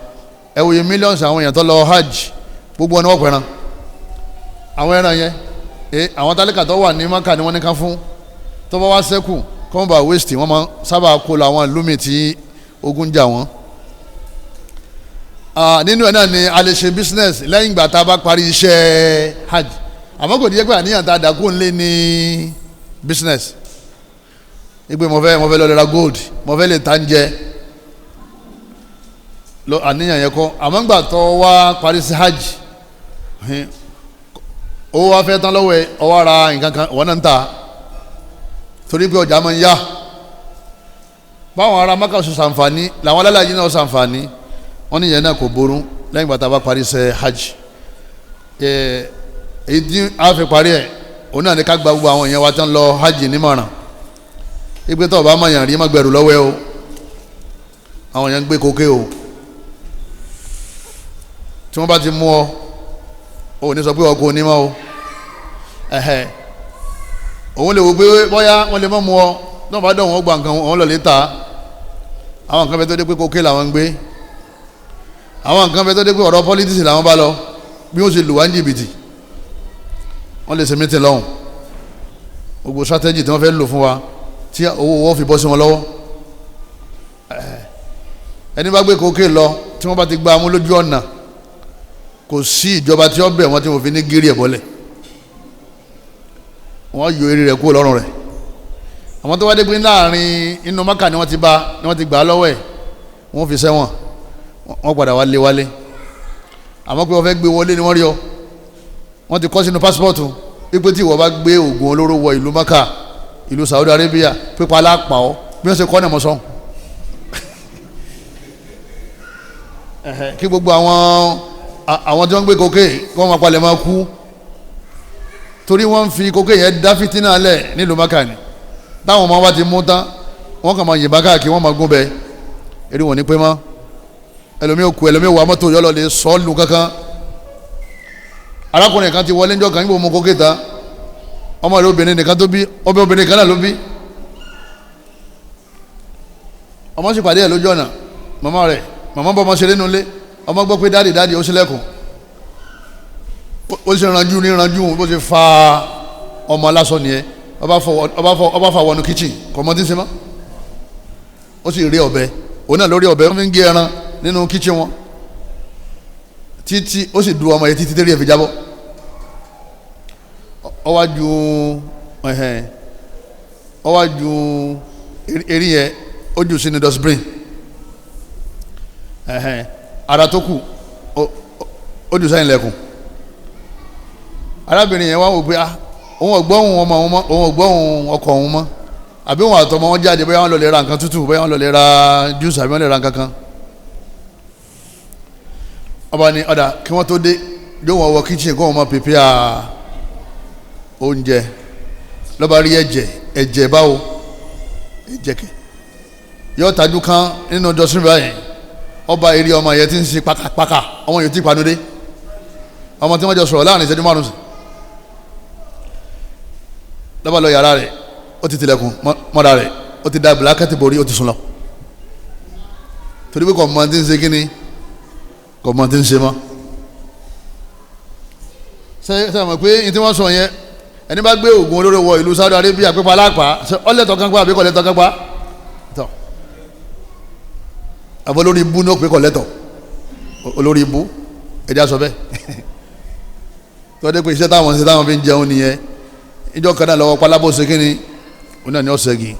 Ẹ wòye mílíọ̀nù àwọn èèyàn tó lọ hajj, gbogbo wọn ni wọ́n pẹran àwọn ẹran yẹn. Àwọn tálíkà tó wà ní Maka ni wọ́n ní ká fún, tó bá wá sẹ́kù kọ́mọ́ bá waste, wọ́n máa sábà kó lọ àwọn ìlú mi tí ogun jà wọ́n. Nínú ẹ̀ náà ni a lè ṣe business lẹ́yìn ìgbà tá a bá parí iṣẹ́ hajj, àmọ́ kò ní jẹ́ pé àníyàn tá a dàkú ńlé ní business. Ìgbé mo fẹ́ lọ ra gold, mo fẹ́ lè ta ń jẹ lọ, àníyàn yẹn kọ́. Àmọ́ ńgbà tó wá parí sí hajj, owó wa fẹ́ tán lọ́wọ́ ẹ, ọwọ́ ra nǹkan kan wọ́n náà ń ta, torí pé ọjà máa ń yá. Báwọn ará Mákà ṣe ṣàǹfààní làwọn alálàájì náà ṣàǹfààní, wọ́n ní ìyẹn náà kò burú lẹ́yìn ìgbà tá a bá parí ṣe hajj. Èyí tí a fi parí ẹ̀ òun náà ní ká gba gbogbo àwọn èèyàn wa tán lọ hajj nímọ̀ràn. Ìgbé tó o bá mọ̀yàn rí má gbẹ̀rù lọ́wọ́ ẹ o, àwọn èèyàn ń gbé kókè o. Tí wọ́n bá ti mú ọ, o ò ní sọ pé ọkọ onímọ̀ o. Òun lè wò pé bóyá wọ́n lè mọ̀ mú ọ, tí wọ́n bá dọ̀ wọ́n gba nǹkan wọn lọ lè ta. Àwọn nǹkan bẹ tó dé pé kókè làwọn ń gbé, àwọn nǹkan bẹ tó dé pé ọ̀rọ̀ pọ́lítíìsì làwọn bá lọ, bí wọ́n ṣe lù wá ní jìbìtì, wọ́n lè ṣe mítìn lọ́hùn. Gbogbo strategy tí wọ́n fẹ́ lò fún wa tí owó wọ́n fi bọ́ sí wọn lọ́wọ́. Ẹni bá gbé kókè lọ, tí wọ́n bá ti gba amú lójú ọ̀nà, kò sí ìjọba tí wọ́n bẹ̀ wọ́n tí wọ́n fi ní gírí ẹ̀ bọ́lẹ̀, wọ́n yọ eré rẹ̀ kúrò lọ́rùn rẹ̀. Àwọn tó wá dé pé láàrin inú Mákà ni wọ́n ti bá, ni wọ́n ti gbà á lọ́wọ́ ẹ̀, wọ́n fi sẹ́wọ̀n, wọ́n padà wá lé wálé. Àmọ́ pé wọ́n fẹ́ gbé wọlé ni wọ́n rí ọ, wọ́n ti kọ́ sínú pásítọ̀tù wípé tí ìwọ bá gbé oògùn olóró wọ ìlú Mákà, ìlú Saudi Arabia, pípa alápá ọ, bí wọ́n ṣe kọ́ ní ọmọ sọ́n. Kí gbogbo àwọn tí wọ́n ń gbé kókè kí wọ́n máa palẹ̀ máa kú, torí wọ́n ń fi kókè yẹn dá fìtínà lẹ̀ nílùú Mákà ni. Táwọn ọmọ wa ti mú tán, wọ́n kàn máa yìnbọn káàkiri, wọ́n máa gún bẹ́ẹ̀, eré wọn ní pé mọ́. Ẹlòmíì òkú, ẹlòmíì wà mọ́tò yọlọ lè sọ ọ́ lu kankan. Arákùnrin kan ti wọlé ńjọ́ kan níbo mu kókè tán, ọmọ rẹ̀ obìnrin nìkan tó bí, ọmọ obìnrin kan náà ló bí. Ọmọ sì pàdé ẹ̀ lójú ọ̀nà, màmá rẹ̀, màmá bọ́ ọmọ ṣeré nulẹ̀, ọmọ gbọ́ pé dáàdì dáàdì ó ṣílẹ̀kùn, ó ṣe ranjú ní ranjú, bó ṣe fa ọmọ aláṣọ nìyẹn. Ọba fa wọnú kíchìn, kò mọ tí ń ṣe mọ́. Ó sì rí ọ̀bẹ, òun náà lórí ọ̀bẹ, wọ́n fi ń gé ẹran nínú kíchìn wọn títí ó sì du ọmọ yẹn títí tẹ́lẹ̀ fi jábọ́. Ó wá ju ó wá ju eré yẹn, ó jù sínú dustbin. Ara tó kù ó jù sẹ́yìn lẹ́kùn. Arábìnrin yẹn wá wò pé òun ò gbọ́ òun ọmọ òun mọ́, òun ò gbọ́ òun ọkọ òun mọ́, àbí òun àtọmọ wọn jáde, bóyá wọn lọ lè ra nǹkan tútù, bóyá wọn lọ lè ra juice, àbí wọn lè ra nǹkan kan. Ọba ni ọ̀dà kí wọ́n tó dé, yóò wọ́n wọ kitchen kó wọ́n máa prepare oúnjẹ. Lọ́ba rí ẹ̀jẹ̀, ẹ̀jẹ̀ báwo, ẹ̀jẹ̀ kẹ̀ yóò tajú kan nínú dọ́sìn báyìí. Ọba eré ọmọ yẹn ti ń ṣe pàkàpàkà, ọmọ yẹn ti panudé, ọmọ tí wọ́n jọ sọ̀rọ̀ láàrin ìṣẹ́jú márùn-ún sí. Lọ́ba lọ yàrá rẹ̀, ó ti tilẹ̀kùn mọ́ra rẹ̀, ó ti da bìlákẹ́tì borí, ó ti sùn lọ. Torí pé kò mọ tí ń ṣe kíni, kò mọ tí ń ṣe mọ́. Ṣé mọ̀ pé ní tí wọ́n sọ yẹn, ẹni bá gbé oògùn olóró wọ ìlú Saudi Arabia pípa alápá, ọlẹ́tọ̀ kan pa àbí kò lẹ́tọ̀ kan pa? Tọ́ àbọ̀ olórí ibú ní ó pé kò lẹ́tọ̀, olórí ibú ẹja sọ bẹ́ẹ̀. Tọ́jú pé iṣẹ́ táwọn ṣe táwọn fi ń jẹun nìyẹn. Ìjọ kan náà lọ́wọ́ pálábó ṣe kínní, òun náà ni ó ṣẹ́gi.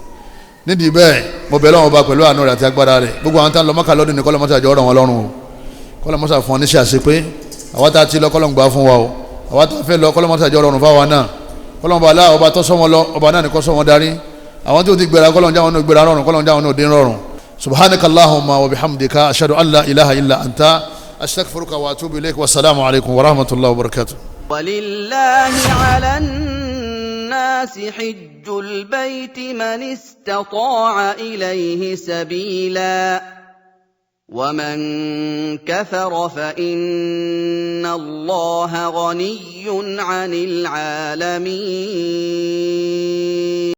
Nídìí bẹ́ẹ̀, mo bẹ̀ lọ́wọ́ ọba pẹ̀lú àánú rẹ̀ àti agbára rẹ̀. Gbogbo àwọn táwọn lọ Mákà lọ́dún ní kọ́lọ́mọ́sá jọ ọ̀rọ̀ wọn lọ́rùn o, kọ́lọ́mọ́sá fún ọ níṣẹ́ àṣepé. Àwa tá a ti lọ kọ́lọ́m gbà fún wa o, àwa tá a fẹ́ lọ kọ́lọ́mọ́sá jọ ọ̀rọ̀ fáwa náà. Kọ́lọ́mọba alá ọba tó sọ wọn lọ, ọba náà ní kó sọ wọn darí. Àwọn tí ó ti gbéra kọ́lọ́m jáwọn náà gbéra rọrùn, kọ́lọ́m jáwọn náà dín rọrùn. Subhanaka Allahumma wa bihamdika ashhadu an la ilaha illa anta astaghfiruka wa atubu ilayk wa salaamu alaykum wa rahmatullahi wa barakatuh.
ولله على الناس حج البيت من استطاع إليه سبيلا ومن كفر فإن الله غني عن العالمين.